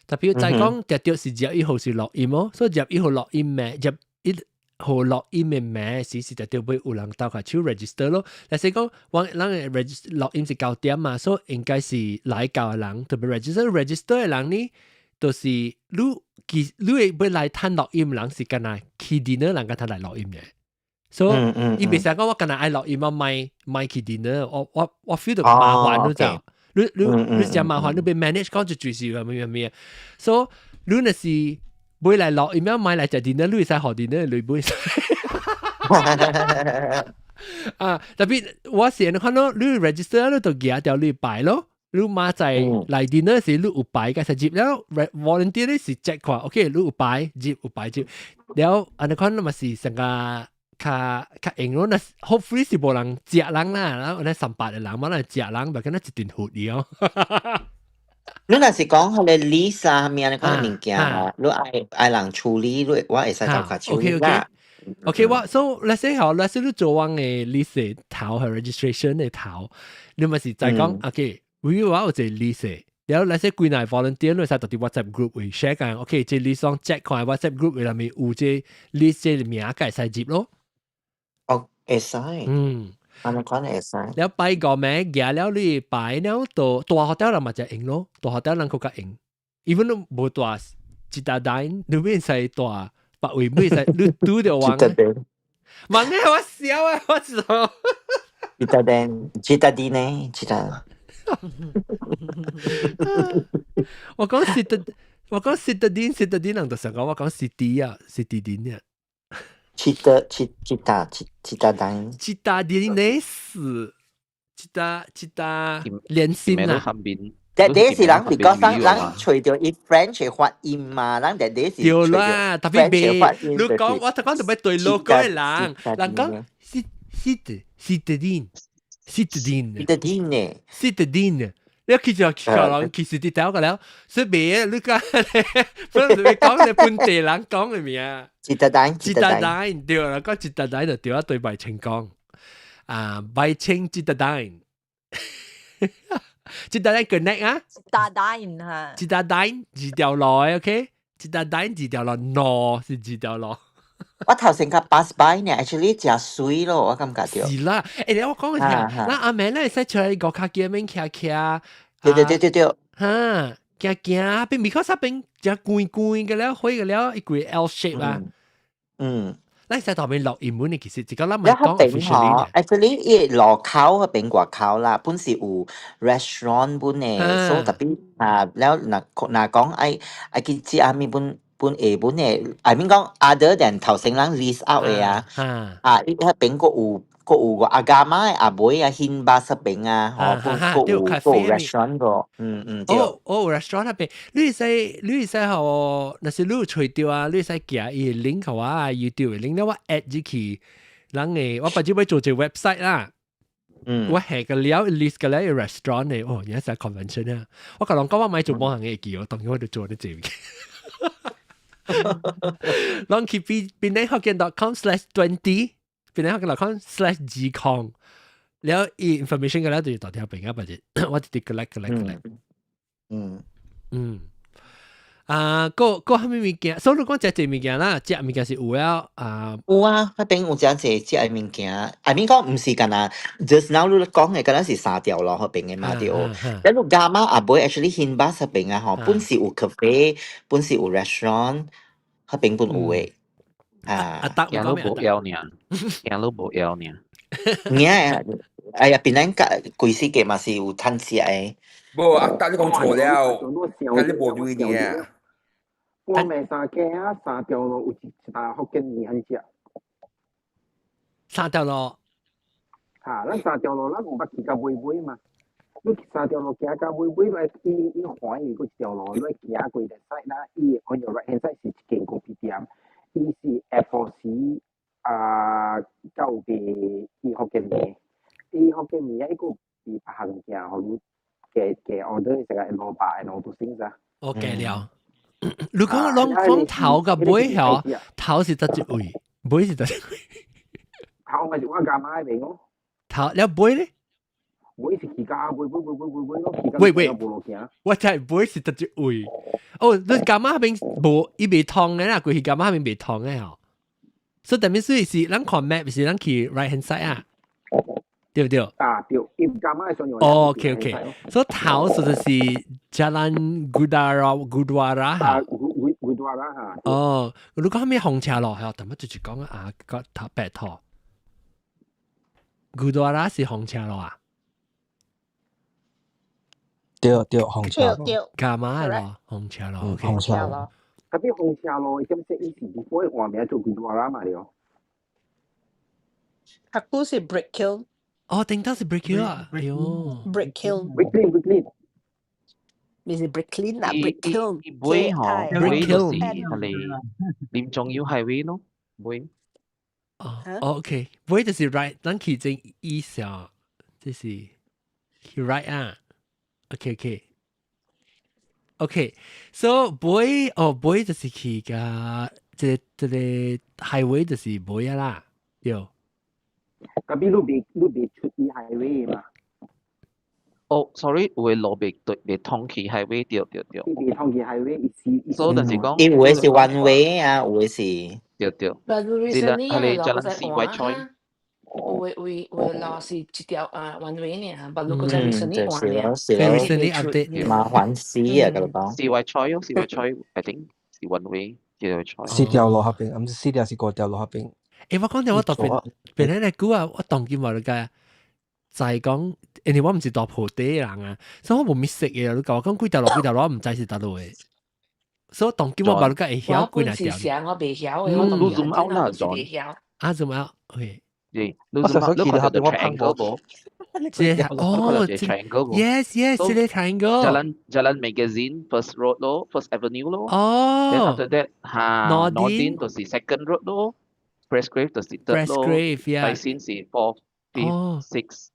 特別再講，特著是21號是錄音哦，所以21號錄音咩？21號錄音的名是是特著欲有人鬥跤手 register 咯。但是講，我咱的 register 錄音是9點嘛，所以應該是來到的人特別 register register 的人呢，就是你其你會欲來趁錄音人是敢若去 dinner 人佮他來錄音的。所以伊袂使講我敢若愛錄音，我莫莫去 dinner，我我我 feel 到麻煩，你知？你你你誠麻煩，你欲 manage 講就就是咩咩咩，所以你若是欲來錄音，莫來食 dinner，你會使予 dinner 你袂使。啊，特別我是你看到你 register 你就舉掉你牌咯。你馬在來 dinner 時，你有牌嘅實入了 volunteer 你是 check 看，OK，你有牌入有牌入，了按呢款嘛是成個較較用咯，那 hopefully 是無人食人啦，然後那300個人嘛，那食人，咪敢若一頓血伊哦。你若是講彼個 list 啊，咩你講物件，你愛愛人處理，你我會使鬥跤手啦。OK，我 so let's say 好，let's say 你做完嘅 list 頭係 registration 嘅頭，你咪是再講 OK，我有一個 list。然後那些幾個 volunteer 你使到啲 WhatsApp group 會 share 緊，OK，這 list 上 check 看 WhatsApp group 裏面有這 list 這名會使入咯。哦，會使。按呢款會使。了擺個名，行了你擺了到大 hotel 人嘛就用咯，大 hotel 人更加用，even 都無蹛 Citadines，你免使蹛別位，免使你拄著人。問咧我笑啊，我知道。 Citadines，Citadines 呢？Cita。我講 Cita，我講 Citadines，Citadines 人就想講我講 city 啊，Citadines 啊。 Cita Cita Citadines。 Citadines 是 Cita Cita 連心啊。但係是人 because 人人隨著伊 French 發音嘛，人但係是對啦，特別別，你講我頭講特別對 local 嘅人，人講 Cit Citadines。Citadines。 Citadines 呢？Citadines，你其實其實人其實啲頭個了，所以別你講，不如你講你本地人講嘅名。 Citadines。 Citadines 對啦，講 Citadines 就對啊，對白清講。啊，白清 Citadines。Citadines connect 啊？Citadines 嚇。 Citadines 二條路，OK？Citadines 二條路，喏是二條路。我頭先較 pass by 呢，actually 誠媠咯，我感覺著。是啦，欸，我講個聽，咱阿妹咱會使出來五跤機免徛徛。對對對對對。哈，行行，變 because 那邊誠關關個了，火個了，一個 L shape 啊。咱使頭面落英文的其實，這個咱唔講 officially。 Actually，伊路口彼邊外口啦，本是有 restaurant 本的，所以特別啊，了若若講愛愛去食啥物本。本下本的，I mean 講 other than 頭先咱 list out 的啊，啊，伊彼邊閣有閣有個 agama 的阿妹啊，Hinba 彼邊啊，吼，閣有閣有 restaurant 個，嗯嗯對。哦哦，restaurant 彼邊，你會使你會使吼，若是你有揣著啊，你會使寄伊的 link 予我啊，YouTube 的 link，了我 add 入去，人的我別只欲做一個 website 啦。我下個了 list 個了 restaurant 的，哦，而家是 convention 啊，我共人講我莫做某項會記，我當然我就做呢這個。攏去 penanghokkien.com/20 penanghokkien.com/G 空，了伊 information 個了就是大條邊啊，或者我直接 collect collect collect。嗯。啊，閣閣啥物物件？所以你講食濟物件啦，食物件是有了啊。有啊，彼邊有誠濟食的物件。I mean 講毋是干焦，just now 你講的敢若是三條路彼邊的嘛對。了你 Gamma 後尾 actually Hinba 彼邊啊吼，本是有 cafe，本是有 restaurant，彼邊本有的。啊，阿達行路無枵爾，行路無枵爾。爾，哎呀，檳城甲規世界嘛是有趁食的。無，阿達你講錯了，甲你無對爾。我賣三間啊，三條路有一一道福建麵通食。三條路。哈，咱三條路咱有捌去到尾尾嘛？你去三條路行到尾尾，來伊伊環伊閣一條路，你行過個 side 啦，伊 on your right hand side 是一間咖啡店，伊是下晡時啊，才有賣伊福建麵，伊福建麵啊，伊閣有別項物件，予你加加 order 成個蘿蔔 and all those things 啊。我記了。你講攏講頭佮尾吼，頭是佗一位，尾是佗一位？頭咪是我家媽邊咯。頭了尾咧？尾是去到尾尾尾尾尾尾咯，去到喂喂，我真係尾是佗一位。哦，你 Gamma 彼邊無伊袂通的啦，規去 Gamma 彼邊袂通的吼。所以等於說是咱看 map 是咱去 right hand side 啊，對不對？啊對，伊 Gamma 上用。哦，OK OK，所以頭實在是 Jalan Gurdwara Gurdwara 哈。Gurdwara 哈。哦，你講咩紅車路？係頭乜就是講啊個頭白頭。Gurdwara 是紅車路啊？對對，紅車路。對。 Gamma 咯，紅車路。紅車路。特別紅車路，點說伊是 before 換名做 Gurdwara 嘛對。較久是 brick kiln。哦，頂頭是 brick kiln 啊！哎喲，brick kiln。 brick kiln brick kiln。唔是 brick kiln 啊，brick kiln。伊尾吼，尾就是彼個林重要 highway 咯，尾。哦，OK，尾就是 right，咱去正意思啊，這是去 right 啊，OK OK。OK，so 尾哦尾就是去個這個 highway 就是無啊啦，對。特別你袂出去 highway 嘛？哦，sorry，有的路袂對袂通去 highway，對對對。袂通去 highway，伊是所以就是講，伊有的是 one way 啊，有的是。對對。 But recently 係個 Jalan CY Choi。有的位有的路是一條啊 one way 爾，但如果在 recently 換爾，是咯，recently update 麻煩死啊！佮你講。 CY Choi 咯，CY Choi，I think 是 one way，叫做 Choi。四條路合邊，毋是四條是五條路合邊。欸，我講到我特別別咧來估啊，我當今話你解，就係講，因為我毋是大埔地人啊，所以我無咪識嘅。你共我講幾條路幾條路，我毋知是佗落的。所以當今我無你解會曉幾若條。我未曉嘅，我你 zoom out 啦，John。啊，zoom out，OK。對，你 zoom out，你看到 triangle 無？這哦，triangle ，yes yes，這個 triangle。 Jalan Jalan Magazine First Road 咯，First Avenue 咯。哦。 Then after that，哈，Nordin 就是 Second Road 咯，Presgrave 就是 Third 咯，Presgrave，yeah。大仙是 Fourth、Fifth、Sixth。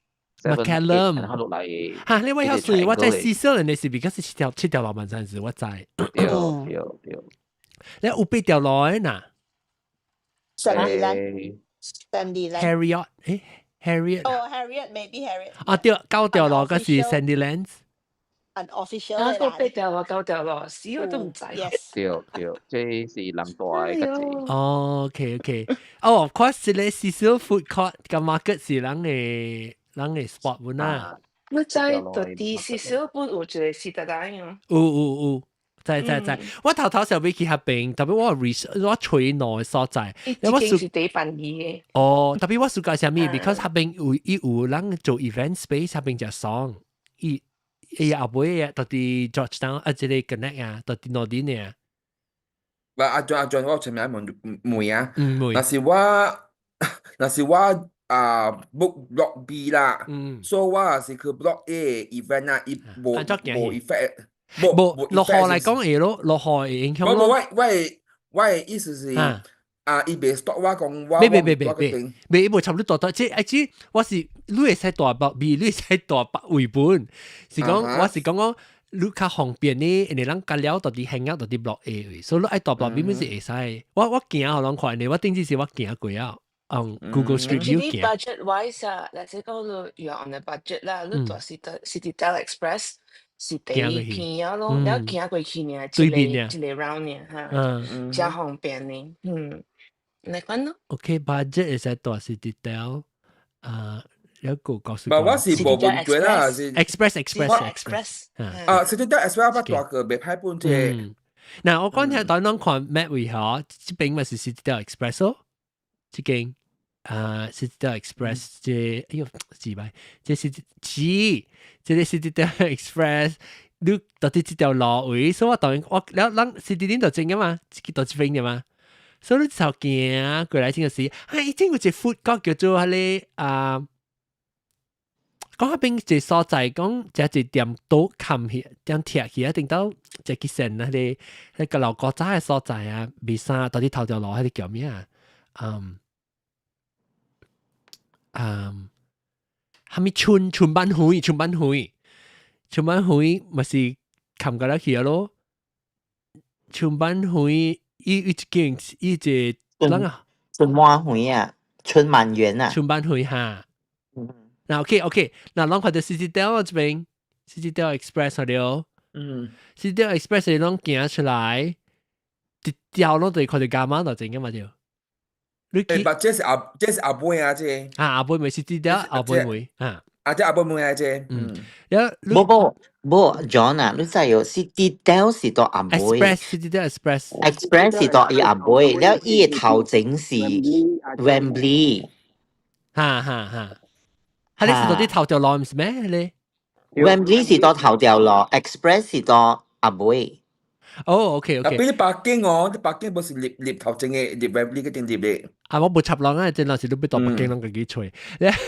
McCallum，然後落嚟。嚇！你我曉水，我在四小人的是，because 是七條路萬山時，我知。對對對。你有八條路的呐？Sandy Sandy Harriet，誒，Harriet。哦，Harriet，maybe Harriet。啊對，九條路嗰是 Sandilands。 Unofficial。啊，個八條路九條路，死我都毋知。對對，這是人大的個字。哦，OK OK，哦，of course，這個 Cecil Food Court 個 market 是人的。人嘅 spot 本啊。你知到底 Cecil 本有一個 Citadines 啊？有有有，知知知。我頭頭時候欲去彼邊，特別我 research 我揣兩个所在。我是第辦伊的。哦，特別我暑假啥物？because 彼邊有伊有人做 event space，彼邊誠爽。伊伊後尾啊，到佇 Georgetown 啊，這個 connect 啊，到佇 Noordin 啊。喂，阿俊阿俊，我前面問問啊，嗯，若是我啊 book block B 啦，所以我是去 block A event 啊，伊無無 effect，無落雨來講會咯，落雨會影響咯。無我的意思是啊，伊袂 stop 我講我袂袂袂袂袂袂，伊無差不多大，這啊這我是你會使蹛北 B，你會使蹛北位本，是講我是講講你較方便呢，因為人較了到佇 hang out 到佇 block A 位，所以你愛蹛 block B 本是會使。我行予人看呢，我頂次是我行過啊。用 Google Street View 行。 Budget wise 啊，若是講你 you are on a budget 啦，你蹛 Citadel Express 是第一便宜咯，你行過去呢，一個一個 round 呢，哈，誠方便呢，嗯，你講咯。 OK，budget 會使蹛 Citadel，啊，有個告訴我是無問題啦，是 Express Express Express。啊，Citadel Express 我蹛過袂歹本這。嗱，我講聽當當看 map 位嗬，這邊咪是 Citadel Express 咯，這間。啊，Citadel Express 這，哎喲，字擺，這是是，這個 Citadel Express，你到底這條路位，所以我當然我了咱 Citadines 就正嘅嘛，到這邊嘅嘛，所以你就行過來這個時，啊，以前有一個 food court 叫做彼个啊，講彼邊一個所在，講這一點都冚起，點貼起，一定到這去線那個那個老古早的所在啊，未啥到底頭條路，彼个叫咩啊？嗯。嗯，蝦米春春班會，春班會，春班會咪是冚過來去咯。春班會伊伊一間伊一個人啊，春滿會啊，春滿園啊，春滿園哈。嗱 OK OK，嗱，攏看到 Citadel 這邊，Citadel Express 了，Citadel Express 你攏行出來，一條攏就看到伽馬就正嘅嘛就。你欸，這是後尾啊，這啊，後尾咪是 Citadel 後尾會啊。啊，這後尾會啊，這嗯，無無無，John 啊，你知有 Citadel 是蹛後尾，Express，Citadel Express ，Express 是蹛伊後尾，了伊的頭前是 Wembley，哈哈哈，係你是蹛佇頭條路毋是咩？你 Wembley 是蹛頭條路，Express 是蹛後尾。哦，OK OK。啊，比你北京哦，你北京不是入入頭前的入 Wembley 嗰邊入的。啊，我無插人啊，真係是你欲蹛北京攏家己揣，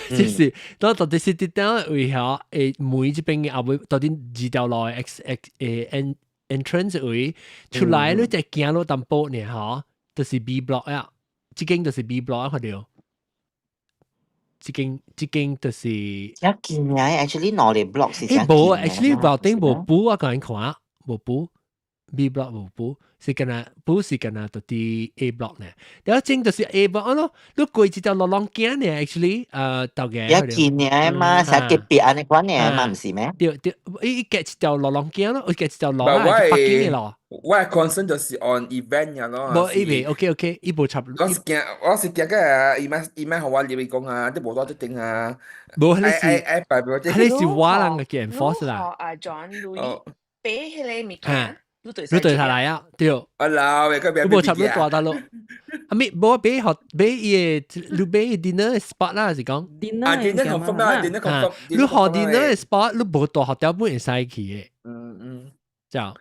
就是到到底 Citadel 位遐，誒門這邊的後尾到底二條路的 X X 誒 en entrance 位出來，你再行落淡薄呢，嗬，就是 B block 啊，這間就是 B block 啊，看到。這間就是。一間啊，actually 兩個 block 是欸，無，actually 樓頂無補，我共你看，無補。B block 無補，是干那補是干那到佇 A block 呢。了正就是 A block 咯，你過一條路攏行呢，actually，到嘅。一見呢嘛，成隔壁按呢款呢嘛，毋是咩？對對，伊隔一條路攏行咯，伊隔一條路啊，北京的路。我嘅 concern 就是 on event 呀咯。無，伊未 OK OK，伊無插。我是驚個，伊莫予我入去講啊，你無帶這頂啊。無，彼是，彼是我人嘅 enforce 啦。阿 John 你俾彼個物件。你對下來啊，對。啊老，你無插你大大咯。啊咪無買學買伊個，你買 dinner spot 啦，是講。 dinner 啊，dinner confirm 啦，dinner confirm。你學 dinner spot，你無帶學條本會使去的。這樣。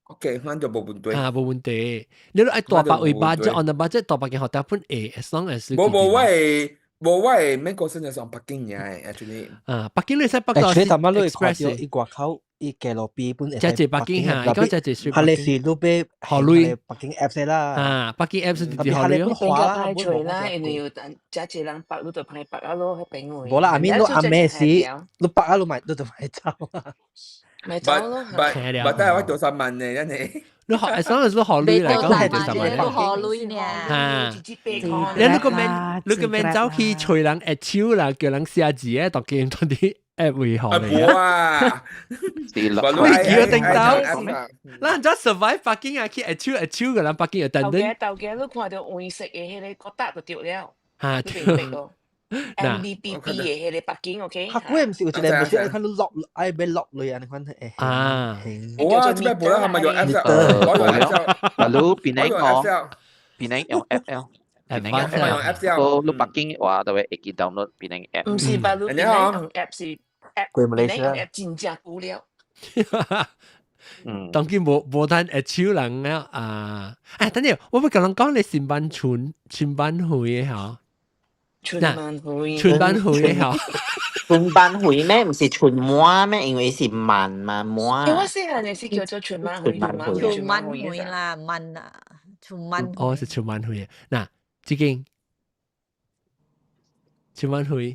OK，咱就無問題。啊，無問題。你愛帶別位 budget on the budget 帶別間學條本會，as long as 無無我會。無我會免講算係上北京嘅，actually。啊，北京你使北到是 express。伊外口伊街路邊本。只只北京嚇，講只只是。係你是路邊學類北京 Apps 啦。啊，北京 Apps 是直接學類咯。比較歹揣啦，因為有遮濟人北，你就歹北啊咯，彼邊位。無啦，阿面你暗暝時，你北啊，你咪你就咪走啊。咪走咯。不，但係我做3萬呢，真係。你學，as long as 你學類嚟講係做3萬。你學類呢？啊，你個免你個免走去揣人下手啦，叫人寫字咧，讀見到啲 app 會學你啊。你叫定到，咱怎 survive 北京啊？去下手下手個人北京又等等。頭家頭家，你看到黃色的彼個國搭就對了。嚇，對。MBBB 的彼個北京，OK。客觀毋是有一個毋是愛看你落愛欲落落按呢款會。啊，我這邊無啦，係咪用 app 我用 app 你邊個我？邊個用 app 了？邊個用 app？我你北京話就會會記 download 邊個 app。毋是吧？你邊個用 app 是 app？過馬來西亞 app 真正久了。當今無無單下手人啊啊！哎，等陣，我欲共人講你新班村新班會的吼。春晚會，春晚會吼，春班會咩？毋是春晚咩？因為是晚嘛晚。我細漢的是叫做春晚會，春晚會啦，晚啊，春晚。哦，是春晚會。嗱，這間春晚會。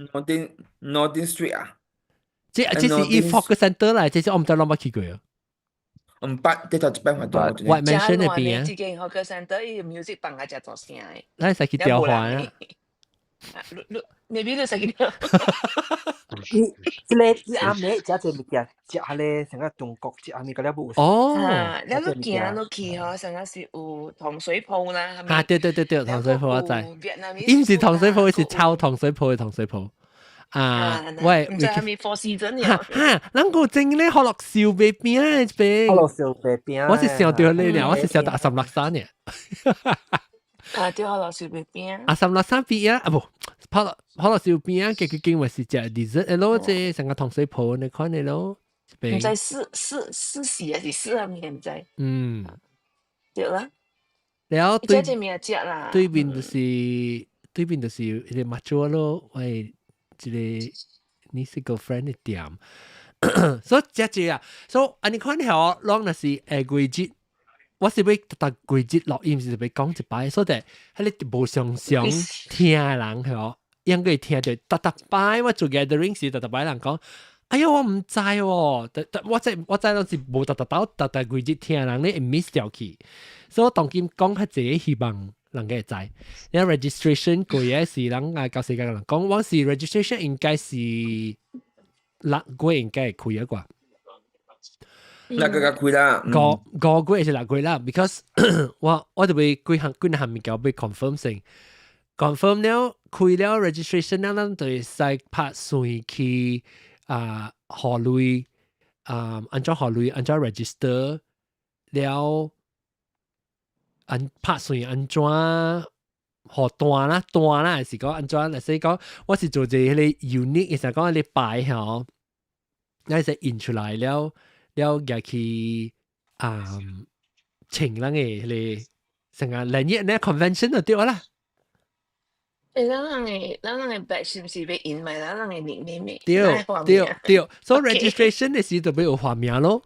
Northern Street 啊？這是伊 Hawker Center 來，這是我毋知攏捌去過啊。毋捌，這頭一擺看到。 White Mansion 那邊啊。這間 Hawker Center 伊 music 放啊誠大聲的。咱使去調換啊。你你 maybe 你使去調。伊這个這暗暝食這物件，食彼个成個中國食啥物個了無？哦，了你行落去吼，上個是有糖水鋪啦，啊，對對對對，糖水鋪我知。伊毋是糖水鋪，是炒糖水鋪的糖水鋪。啊，喂，毋知啥物 Four Seasons 哈哈，咱個正咧可樂燒白餅的邊，可樂燒白餅，我是想到你咧，我是想到阿三六三呢。啊，對，可樂燒白餅。阿三六三邊啊，啊無，可樂燒餅啊，結佢經話是食 dessert 咯，這成個糖水鋪你看的咯。毋知四四四時還是四啥物，毋知。對啦。然後對對對面就是彼個馬祖咯，喂，一個你是 girlfriend 的店，所以這這啊，所以按呢款吼，攏若是季節，我是欲逐季節錄音是欲講一擺，所以彼個無常常聽的人吼，應該會聽著逐逐擺我做 gathering 時，逐逐擺人講。哎喲，我毋知喎，我知攏是無逐逐兜逐逐季節聽的人咧會 miss 掉去，所以我當今講較濟希望人家會知。你 registration 過嘅是人愛交世界人講，我是 registration 應該是6月應該會開啊啩。 6個月開啦，5個月是6個月啦，because 我就欲幾項幾項物件欲 confirm 先，confirm 了開了 registration 了，咱就會使拍算去啊，予鐳啊，按怎予鐳，按怎 register 了，按拍算按怎予單啦單啦，還是講按怎？例如講，我是做一個彼個 unique，意思講你牌吼，咱是印出來了。了入去啊，請咱的彼個成個兩日呢 convention 就對啦。欸，咱人的 badge 是毋是欲印埋咱人的 nickname？對對對，所以 registration 的時就欲有畫名咯。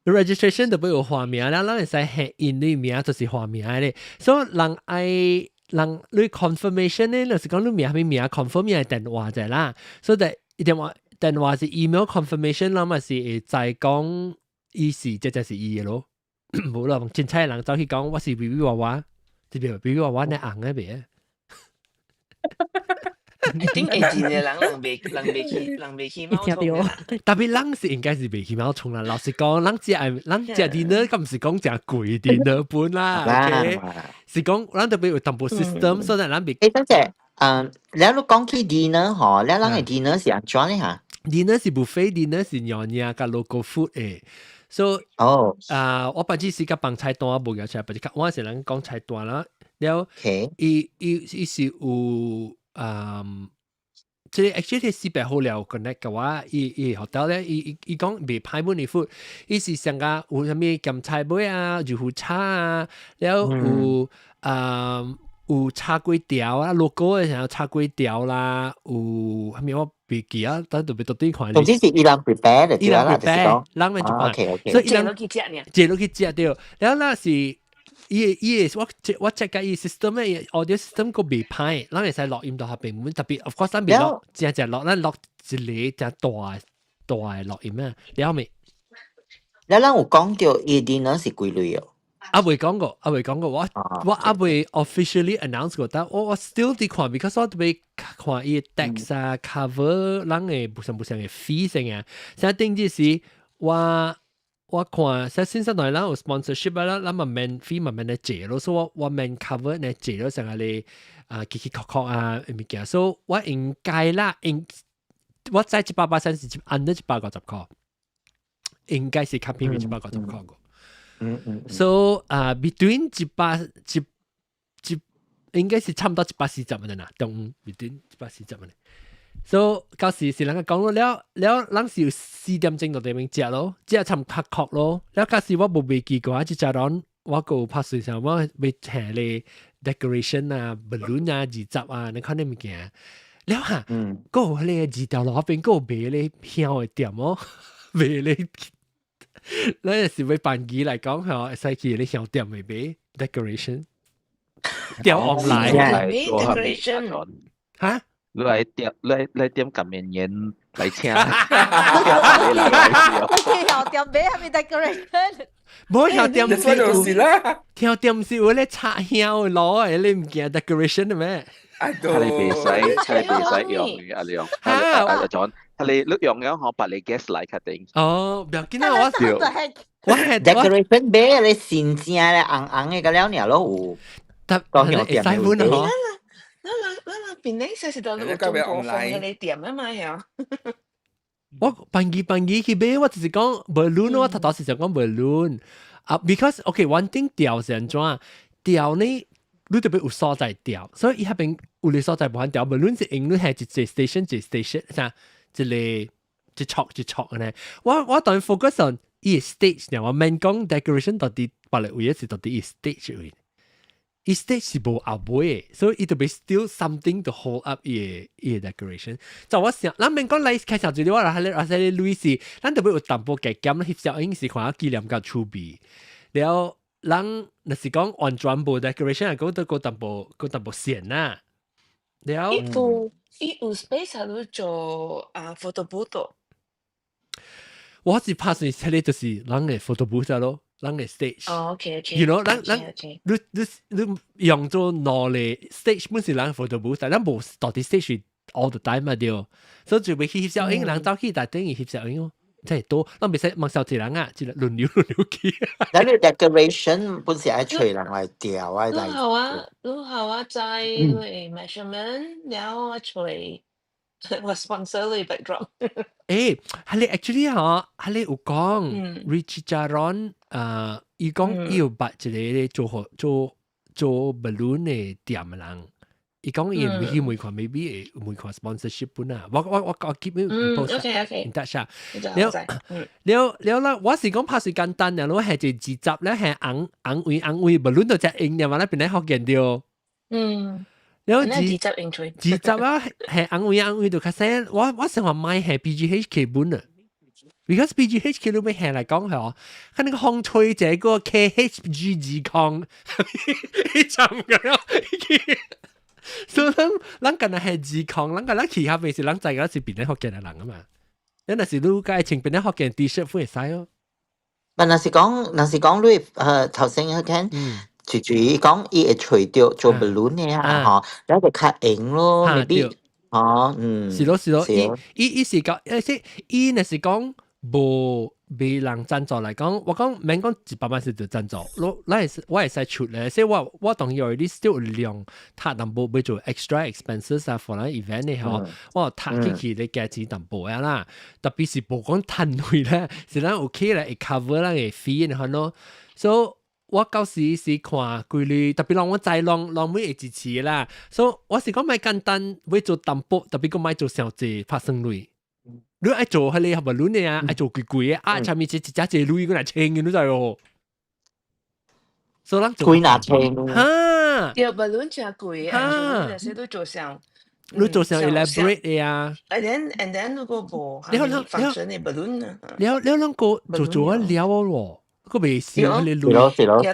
registration 就欲有畫名啦，咱會使印你名就是畫名咧。所以人愛人你 confirmation 咧，就是講你名啥物名 confirm 的電話者啦。所以電話電話是 email confirmation 啦，嘛是會知講伊是這就是伊的咯，無啦，凊彩人走去講我是 BB 娃娃，這邊 BB 娃娃你紅的袂？一定會真個人人袂人袂去人袂去貓衝啦。 Tapi 人是應該是袂去貓衝啦。老實講，人食人食 dinner 咁毋是講誠貴 dinner 本啦，OK？是講咱特別有淡薄 system，所以咱袂。誒，等陣，嗯，你講起 dinner 嗬，你人嘅 dinner 是按怎咧嚇？dinner 是 buffet dinner 是娘惹佮 local food 誒。所以哦，啊，我捌只是佮放菜單無舉出來，捌是我是人講菜單啦。了，伊伊伊是有嗯，這個 actually 四百好了 connect 嘅話，伊伊 hotel 咧，伊伊伊講袂歹本的 food，伊是上個有啥物鹹菜尾啊、豆腐炒啊，了有啊有炒粿條啊，local 的像炒粿條啦，有啥物我袂記啊，但特別到底看。總之是伊人 prepare 的，伊人 prepare，人咪就辦。所以伊人去食呢，坐落去食著，了那是。伊伊我我 check 個伊 system 咧，audio system 個袂歹，咱會使錄音到下邊，特別 of course 咱袂錄，正正錄，咱錄一個正大大的錄音啊，了未？了咱有講到伊 dinner 是幾鐳哦？阿未講過，阿未講過，我我阿未 officially announce 過，但我我 still 佇看，because 我特別看伊 tax 啊，cover 人的不相不相的 fee 先啊，現在頂日是我。我看，說先生來咱有 sponsorship 啦，咱嘛免 fee 嘛免來借咯，所以我我免 cover 呢借咯，上下咧啊，起起扣扣啊物件，所以我應該啦，應我知100%是按得150塊，應該是較便宜150塊個。嗯嗯。所以啊，between 一百一一應該是差唔多140蚊啦，中 between 140蚊。所以到時是人講了了，咱是有4點鐘就佇邊食咯，食差較確咯。了到時我無袂記過，這只人我閣有拍算上，我欲請咧 decoration 啊、balloon 啊、20啊，你看你物件。了哈，閣有彼個二條路邊閣有賣咧香的店哦，賣咧，咱是欲辦儀來講吼，會使去咧香店買 decoration，吊 online decoration，哈？你來點，你來點擀麵人來請，香店買係咪 decoration？無香店是就是啦，香店是有咧插香的攞的，你毋驚 decoration 的咩？佢哋袂使，佢哋袂使用嘅阿亮，阿阿 John，佢哋你用咗嗬，白你 guest 來確定。哦，不要緊啊，我我係 decoration 買你新正咧紅紅的個了爾咯有，得會使本嗬。咱人咱人邊咧說是到有中國風嘅店啊嘛，係。我辦儀辦儀去買，我就是講 balloon，我頭頭是想講 balloon 啊，because okay one thing 吊是按怎吊呢？你特別有所在吊，所以伊彼邊有個所在無法吊 balloon 是用你係一個 station 一個 station，啥一個一撮一撮嘅呢。我我當 focus on 伊個 stage 呢，我免講 decoration 到底別個位是到底伊 stage 位。伊 stage 是無後尾的，所以伊特別 still something to hold up 伊個伊個 decoration。就我想，咱免講來開場就我來來來類似，咱特別有淡薄加減，翕相影是看紀念較趣味。了，人若是講完全無 decoration，講都閣淡薄閣淡薄閒啦。了，伊有伊有 space 喺度做啊 photo booth。我是拍算這個就是人的 photo booth 咯。人嘅 stage。哦，OK OK。 You know，咱咱你你你用做兩個 stage 本是人 photo booth，但咱無到底 stage all the time 嘛對，所以就欲去翕相影，人走去但等於翕相影咯，真係多，咱袂使望少一人啊，一個輪流輪流去。咱你 decoration 本是愛揣人來吊啊，來。你好啊，你好啊，在你 measurement，然後我揣我 sponsor 你 backdrop。誒，係你 actually 嗬，係你有講 Richie Jaron 啊，伊講伊有捌一個做做做 balloon 的店的人，伊講伊會去每款 maybe 會每款 sponsorship 本啊，我我我我 keep 你 post，OK OK，唔得下，了了了啦，我是講拍是簡單嘅，我係一二集咧係紅紅位紅位 balloon 就只用嘅嘛，那邊咧福建著。了二集用吹，二集啊，係紅位紅位就較細，我我想話買係 BGHK 本啊。because BGHK 你欲下來講嗬，佢那個風吹這個 KHG 二空，一針咁樣，所以咱咱敢若係二空，咱敢若去遐邊是咱知影是邊個福建的人啊嘛。咱若是你該穿邊個福建 T 恤會使哦。但若是講，若是講你頭先去聽，住住講伊會揣著做 balloon 的啊，吼，了就較閒咯，maybe，哦，嗯，是咯是咯，伊伊伊是講，誒，伊若是講無被人贊助來講，我講免講100萬是就贊助，我咱會我會使出咧，所以我當然你 still 有量，趁淡薄欲做 extra expenses 啊，for 咱 event 的吼，我趁起去咧加錢淡薄啊啦，特別是無講趁錢咧，是咱有起來會 cover 咱的 fee 的咯，所以我到時是看規律，特別人我知人人會會支持啦，所以我是講莫簡單，欲做淡薄，特別講莫做傷濟拍算鐳。你愛做彼個 balloon 的啊，愛做貴貴的啊，前面一一隻一鐳過來千嘅，你知哦。所以咱做幾若千。哈。對，balloon 真貴，啊，那些都做上。你做上 elaborate 的啊。 And then 如果無，你你 function 的 balloon 啊。了了兩個做做啊了喎。個未燒彼個鐳。是咯是咯是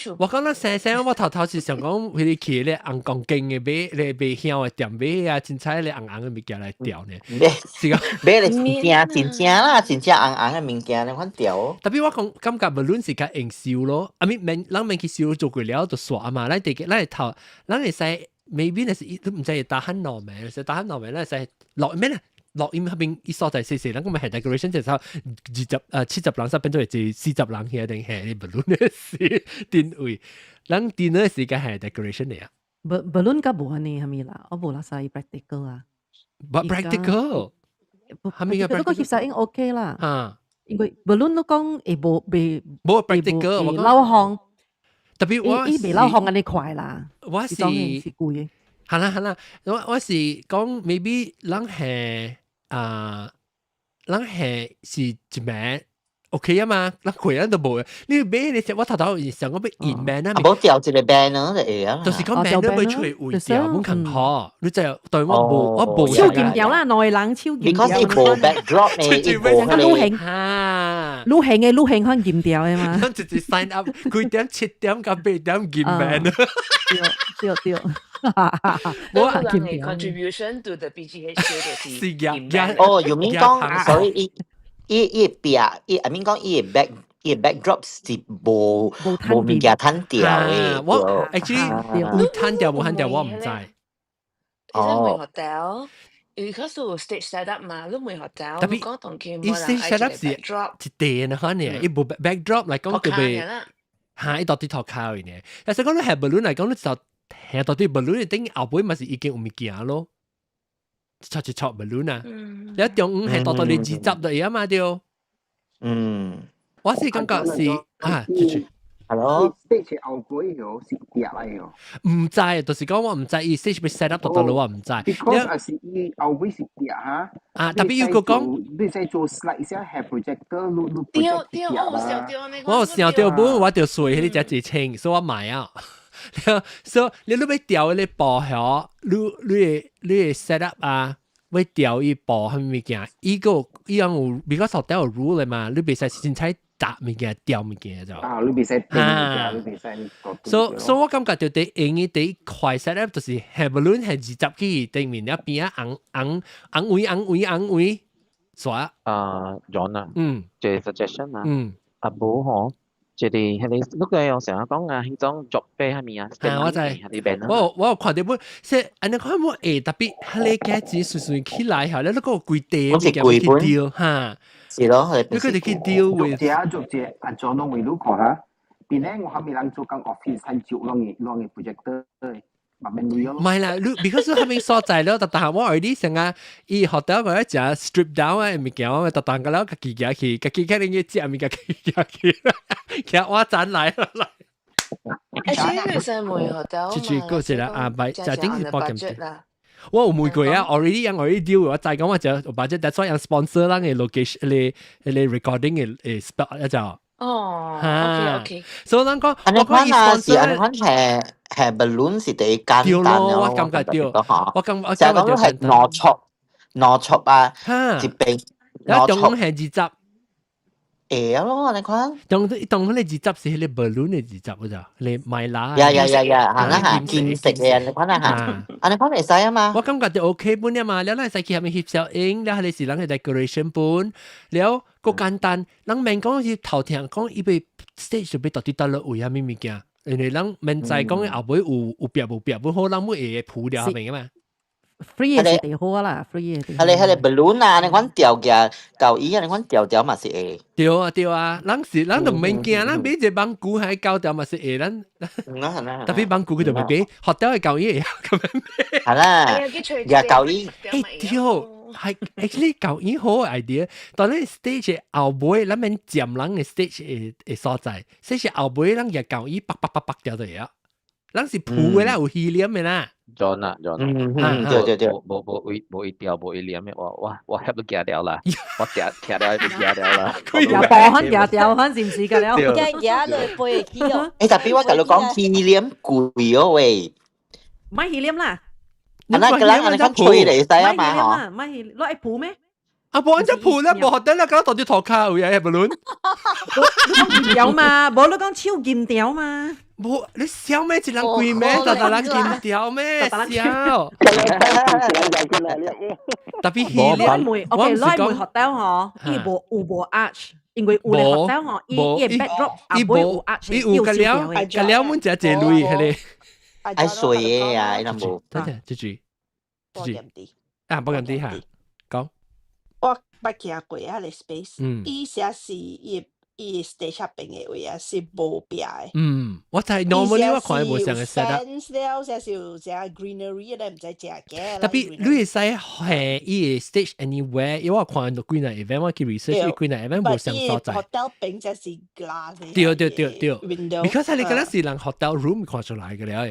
咯。我講咱細細，我頭頭是想講，彼個去咧紅鋼筋的買，咧賣香的店買啊，凊彩咧紅紅的物件來吊呢。買，是講買咧真正真正啦，真正紅紅的物件咧款吊。特別我講感覺無論是較用燒咯，啊咪免人免去燒做過了就煞啊嘛，咱地咱會頭，咱會使 maybe 若是都毋知會打漢落未，是打漢落未，咱會使落咩咧？落音彼邊伊所在細細，咱講咪係 decoration 就2070人，煞變做係40人去定係你 balloon 的是定位，咱 dinner 時間係 decoration 的啊。 balloon 較無按呢，係咪啦？我無啦使 practical 啊。 But practical，係咪個？嗰個翕相應 OK 啦。啊，因為 balloon 你講會無袂無 practical，我老風。特別我伊袂老風按呢快啦。我是是貴的。係啦係啦，我是講 maybe 人係。啊，人係是一名 OK 啊嘛，咱開咱都無。你買你我頭頭想講欲印 banner 啊，無吊一個 banner 就會啊。就是講 banner 欲揣位吊，阮較好。你就對我無我無手金條啦，兩個人手金條。 Because 伊無 backdrop 呢，伊無愈興哈，愈興的愈興看金條的嘛。咱直接 sign up，幾點7點到8點印 banner。對對對。我 contribution to the BGHK 就是是哦，you mean 講，所以伊伊伊壁，伊 I mean 講伊 back 伊 backdrop 是無無物件攤掉的。我 actually 有攤掉無攤掉我毋知。哦。hotel，because 有 stage set up 嘛，你每 hotel，特別伊 stage set up 是一地呢，可能伊無 backdrop 來講就袂嚇，伊到底塗跤的呢。但是講你係 balloon 來講，你就係到底 balloon 頂後尾嘛是已經有物件咯，一撮一撮 balloon 啊，你中午係到到你二十就會啊嘛對。我是感覺是啊，住住。 Hello。 stage 後尾哦是疊來哦。毋知，就是講我毋知伊 stage 欲 set up 到佗我毋知。 Because 是伊後尾是疊哈。啊，特別有個講，你使做 slide 先係 projector，你你對對，我有想著呢。我有想著本，我就隨彼隻一清，所以我買啊。所以你欲調彼個布吼，你會 set up 啊？欲調伊布啥物件？伊個伊樣有，比較少有 rule 的嘛，你袂使凊彩搭物件、調物件就。啊，你袂使定物件，你袂使。所以我感覺就第用的第一塊 set up 就是係無論係20去頂面了邊仔紅紅紅位紅位紅位，煞。啊，John 啊，這個 suggestion 啊，啊無吼。這個彼個你個用成日講啊，彼種作品啥物啊？啊，我知，我有看著本，說按呢看無會特別，彼個價錢隨隨起來吼，你那個規地物件去 deal 哈，是咯，你佢哋去 deal with。這做這按怎攏為你看哈？邊咧我還沒人做工 office 趁少攏個攏個 projector。唔係啦，你 because 彼所在了，逐逐項我 already 成啊，伊學到我一食 strip down 的物件，我逐逐個了家己行去，家己可能去食物件，家己行去，行我盞來啦。誒，這個是每學到出去過一個阿伯，就頂是報金。我有問過啊，already 人 already deal，我再講我就 budget，但係人 sponsor 咱的 location，彼個 recording 的 spot 一就。哦，OK OK。所以咱講，我講伊 sponsor，按呢款係係 balloon 是第一簡單咯，我感覺對，我感我感覺係攞出攞出啊，一邊攞出係20。會咯，你看。當當彼個20是彼個 balloon 的20咋？你買啦。呀呀呀呀，係啦嚇，金色嘅，你看啦嚇，按呢款會使啊嘛。我感覺就 OK 本啊嘛，了咱會使去彼翕相影，了彼個是人的 decoration 本，了個簡單，人免講是頭聽講伊欲 stage 就欲到底佗落位啊，啥物件？因為人免知講後尾有壁無壁，不好人會會鋪了明嘛。 free 的是最好啦，free 的。係你 balloon 啊，你講吊嘅舊衣啊，你講吊吊嘛是會。對啊對啊，人是人都毋免驚，咱買一個網球還搞掉嘛是會，咱特別網球佢就袂買，學掉的舊衣會咁樣買。係啦，呀舊衣，欸對，係 actually 舊衣好 idea，當你 stage 後尾，咱免佔人的 stage 的所在，stage 後尾咱舉舊衣啪啪啪啪掉就會啊，咱是鋪的啦，有 helium 的啦。 John 啊，John，嗯，對對對，無無無無一條無一臉的，我翕都驚掉啦，我聽聽了就驚掉啦。又播番驚掉，番是毋是㗎了？驚驚就飛會去哦。欸，特別我共你講 helium 貴哦喂。買 helium 啦。啊，那個人按呢款吹嚟使啊嘛嗬。買 helium，攞會浮咩？啊，無按這浮咧，無學得啦，敢若到佇塗跤有影 balloon。金條嘛，無你講手金條嘛。無，你笑咩？一人貴咩？逐逐人金條咩？笑。特別 helium，我唔是講 hotel 嗬，伊無有無 arch，因為有的 hotel 嗬，伊伊 backdrop 也無有 arch，伊有個了，個了，阮只一類，彼個。愛水的啊，伊若無。等陣，這句，這句，啊，無咁啲嚇，講。我捌行過彼個 space，伊寫是伊伊 stage 下邊的位啊是無壁的。嗯，我睇 normally 我看無像個 set up。 fence 了，寫是有只 greenery 咧，毋知食嘅。特別你會使係伊個 stage anywhere，因為我看到幾若 event，我去 research 幾若 event 無相所在。 hotel 邊才是 glass。對對對對，because 你嗰陣是人 hotel room 看出來嘅了，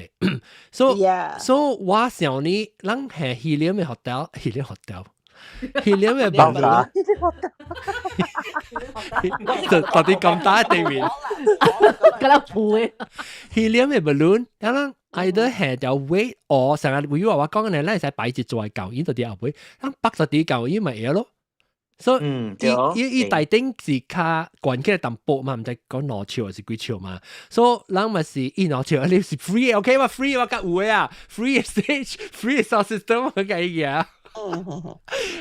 所以所以我想你，咱係 helium 嘅 hotel，helium hotel。helium 嘅 balloon，就到底咁大對面，嗰粒鋪嘅 helium 嘅 balloon，當然 either 係條 weight or 成日會話我講嘅，咱會使擺一座舊煙到啲後尾，咱擺咗啲舊煙咪會咯。所以伊伊大頂是較懸起來淡薄嘛，毋知講2尺還是幾尺嘛。所以人嘛是伊2尺，你是 free，OK 嘛？free 我較有的啊，free stage，free sound system 我介意啊。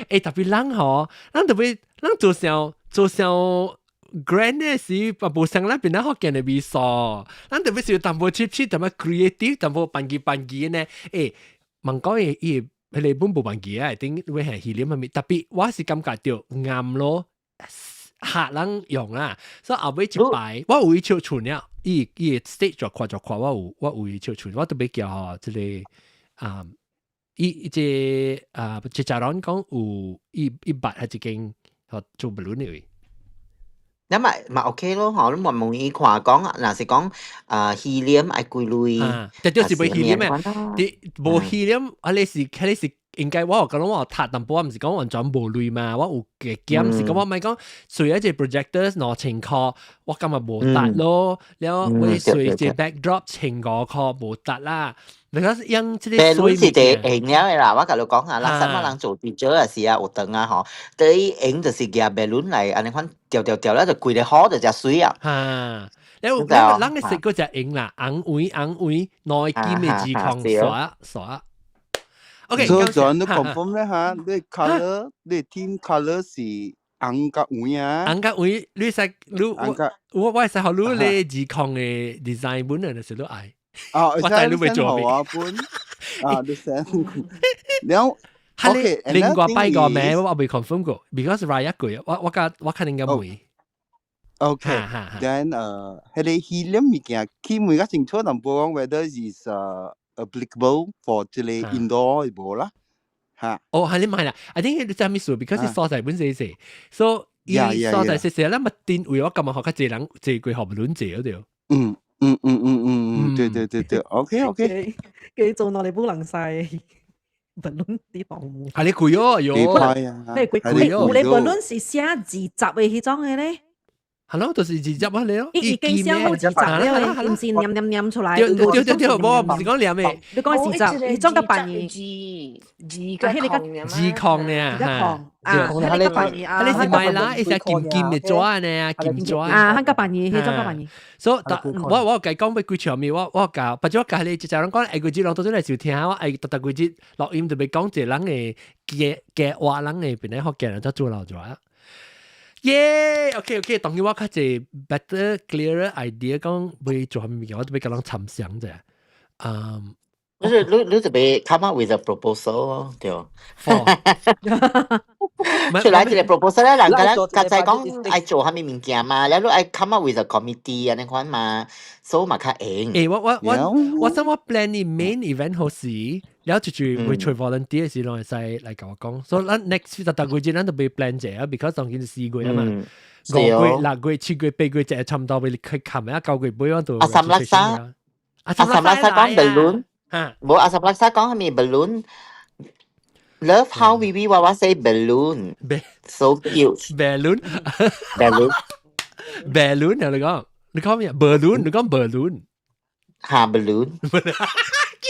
欸，特別人吼，人特別人做上做上 grand 的時，無像咱邊仔福建的味素。咱特別是有淡薄 cheap cheap，淡薄 creative，淡薄扮機扮機呢。欸，問講伊伊彼個本無扮機啊，頂會係 helium 物，特別我是感覺著暗咯，客人用啦，所以後尾一擺，我有伊尺寸了，伊伊 stage 就看就看，我有伊尺寸，我特別叫吼，這個啊。伊伊這啊，這家人講有伊伊捌係一間學做 balloon 的位。那咪咪 OK 咯，嗬！你問問伊看講，若是講啊 helium 愛幾鐳？對對是袂 helium 嘅，啲無 helium，啊你是你是應該我有講我有讀淡薄，我毋是講完全無鐳嘛，我有加減是講我咪講，隨一隻 projector 2000箍，我感覺無達咯，了我隨一隻 backdrop 1500箍無達啦。你講用這個水是地用了的啦，我共你講啊，咱啥物人做記者也是啊，有當啊吼，對用就是舉 balloon 來，按呢款吊吊吊了就規個好就誠媠啊。哈，了咱咱的色個就用啦，紅黃紅黃兩個金的字框刷刷。OK，所以就你 confirm 咧嚇，你 color 你 theme color 是紅佮黃啊？紅佮黃，你使你我我我會使予你咧字框的 design 本來就是你愛。啊，我知你會做啊本，啊，你 send，了，OK，另外擺個名我未 confirm 過，because 來一句，我我較我肯定應該會。 OK，then 彼個 helium 物件，去問較清楚淡薄講 whether is applicable for 這個 indoor 無啦，嚇。哦，係你買啦，I think 你知咩事？because 所在本細細，所以伊所在細細，咱咪定位我感覺學較濟人濟過學唔論濟嗰條。嗯。嗯嗯嗯嗯嗯，對對對對，OK OK。佢做落嚟不能晒，balloon 啲房屋。係你貴哦，喲。咩貴貴？有你 balloon 是寫字集的彼種的咧。係咯，就是字集啊，你咯。伊已經寫好字集了，毋是念念念出來。對對對對，無，毋是講念的。你講字集，你裝個扮字字個字框呢？字框啊，彼個扮啊，你是買啦，一隻金金的紙呢，金紙。啊，彼個扮彼種個扮。所以，我我計講欲幾場面，我我教，不過我教你，一隻人講，下個節攏都陣來收聽，我愛逐逐幾節錄音就欲講一個人的加加話人的邊個福建人才做老咗。耶，OK OK，當然我較濟 better clearer idea 講欲做啥物物件，我都欲共人參詳者。嗯，你就欲 come up with a proposal 咯，對。出來一個 proposal 咧，人家較在講愛做啥物物件嘛，了你愛 come up with a committee 按呢款嘛，所以嘛較用。欸，我想我 plan 啲 main event 好時，了就會揣 volunteer 時，攏會使來共我講。所以咱 next 逐逐個月咱都欲 plan 者啊，because 當今是4月啊嘛，5月、6月、7月、8月就差唔多欲去冚啊，9月尾我都。阿三拉沙，阿三拉沙講 balloon，無阿三拉沙講係咪 balloon？Love how Vivi Wawa say balloon. So cute. Balloon. Balloon. Balloon 你講，你講咩？Balloon，你講 balloon。嚇 balloon。叫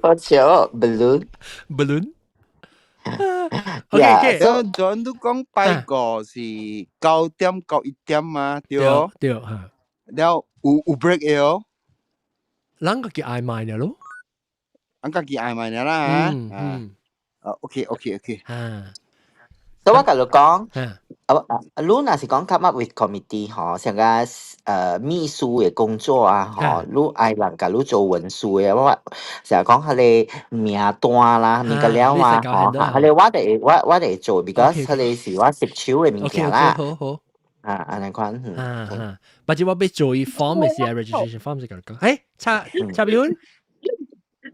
我笑 balloon。 Balloon。 OK，所以 John 都講拜五是9點到1點嘛，對。對嚇。了有 break 的哦。咱家己愛買了咯。咱家己愛買了啦。嗯嗯。啊，OK OK OK。啊。所以我共你講，啊啊，你若是講 come up with committee 吼，像個秘書的工作啊，吼，你愛人共你做文書的，我成日講彼个名單啦，物個了啊，吼，彼个我得做，because 彼个是我接手的物件啦。好好。啊，按呢款。啊啊，或者我欲做伊 form 的時 registration form 是共你講，欸，插插表。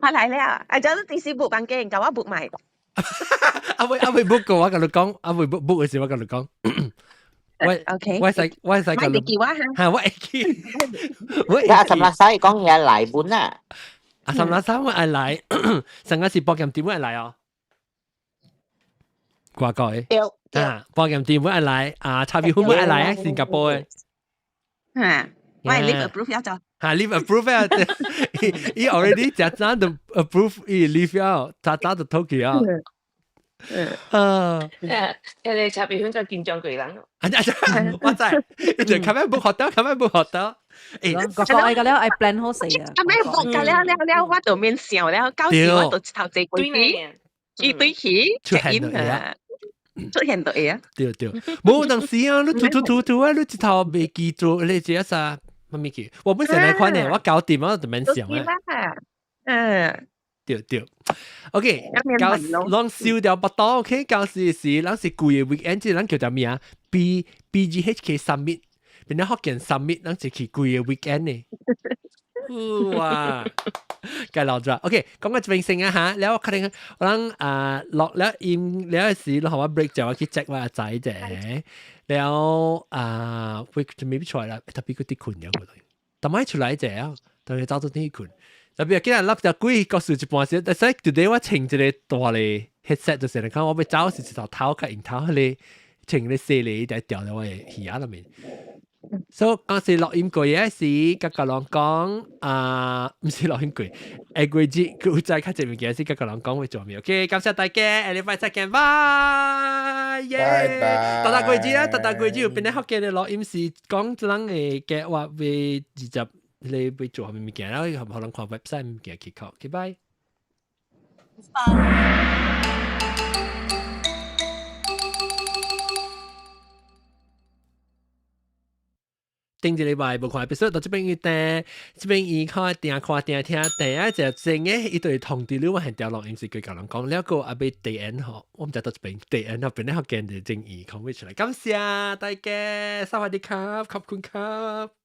我來了，啊，就是第時 book 房間，共我 book 埋。啊未 book 過，我共你講，啊未 book book 的時我共你講。我 OK，我使共你記我嚇，我會記。我阿三拉沙講嘢來本啊。阿三拉沙我愛來，上個是保險店我愛來哦。掛過的。啊，保險店我愛來，啊，插表我愛來啊，新加坡的。嚇，我係 leave approve 了就。嚇，leave approve 啊！伊 already 食早就 approve 伊 leave 了，早早就吐去啊。啊！誒，你插表就緊張過人。啊啊！我知，伊就較尾 book hotel，較尾 book hotel。欸，個個愛個了愛 plan 好勢啊。啊咩 book 個了了了，我就免想了，到時我就頭坐飛機，伊對去出現就會啊，出現就會啊。對對，無當時啊，你塗塗塗塗啊，你一頭袂記住，你這啥？乜物記？我本身來看呢，我搞掂我就免想啊。嗯。對對，OK，到攏燒掉腹肚，OK，到時是咱是規个 weekend，這咱叫做咩啊？BGHK Summit，變咗福建 Summit，咱就去規个 weekend 呢。哇！計落咗，OK，講個這邊先啊嚇，了我可能我諗啊落了音了時，然後我 break 就我去 check 我阿仔啫，了啊會就未必出來啦，特別佢啲困咗過來，但係出來啫啊，但係早到啲困。特別今日落只鬼故事一半時，但係 today 我穿一個大咧 headset 就是你看我欲走是一頭頭較用頭，彼個穿咧細咧，就掉到我的耳仔裏面。所以當時錄音過嘅時，佮佮人講啊，毋是錄音過，下個月佢有再較濟物件是佮佮人講會做咩？OK，感謝大家，下禮拜再見，拜，耶！拜拜。逐逐個月啊，逐逐個月有邊個福建的錄音是講這人的計劃欲20。你欲做啥物物件，然後予人看 website 物件去靠，OK，拜。拜。頂一禮拜無看 episode 到這邊伊訂，這邊伊看訂看訂聽訂啊，就真嘅，伊對通知你我係掉錄音是佢共人講，了個阿欲第 N 吼，我毋知到這邊第 N 吼，邊咧福建就正義講不出來，感謝大家，สวัสดีครับขอบคุณครับ。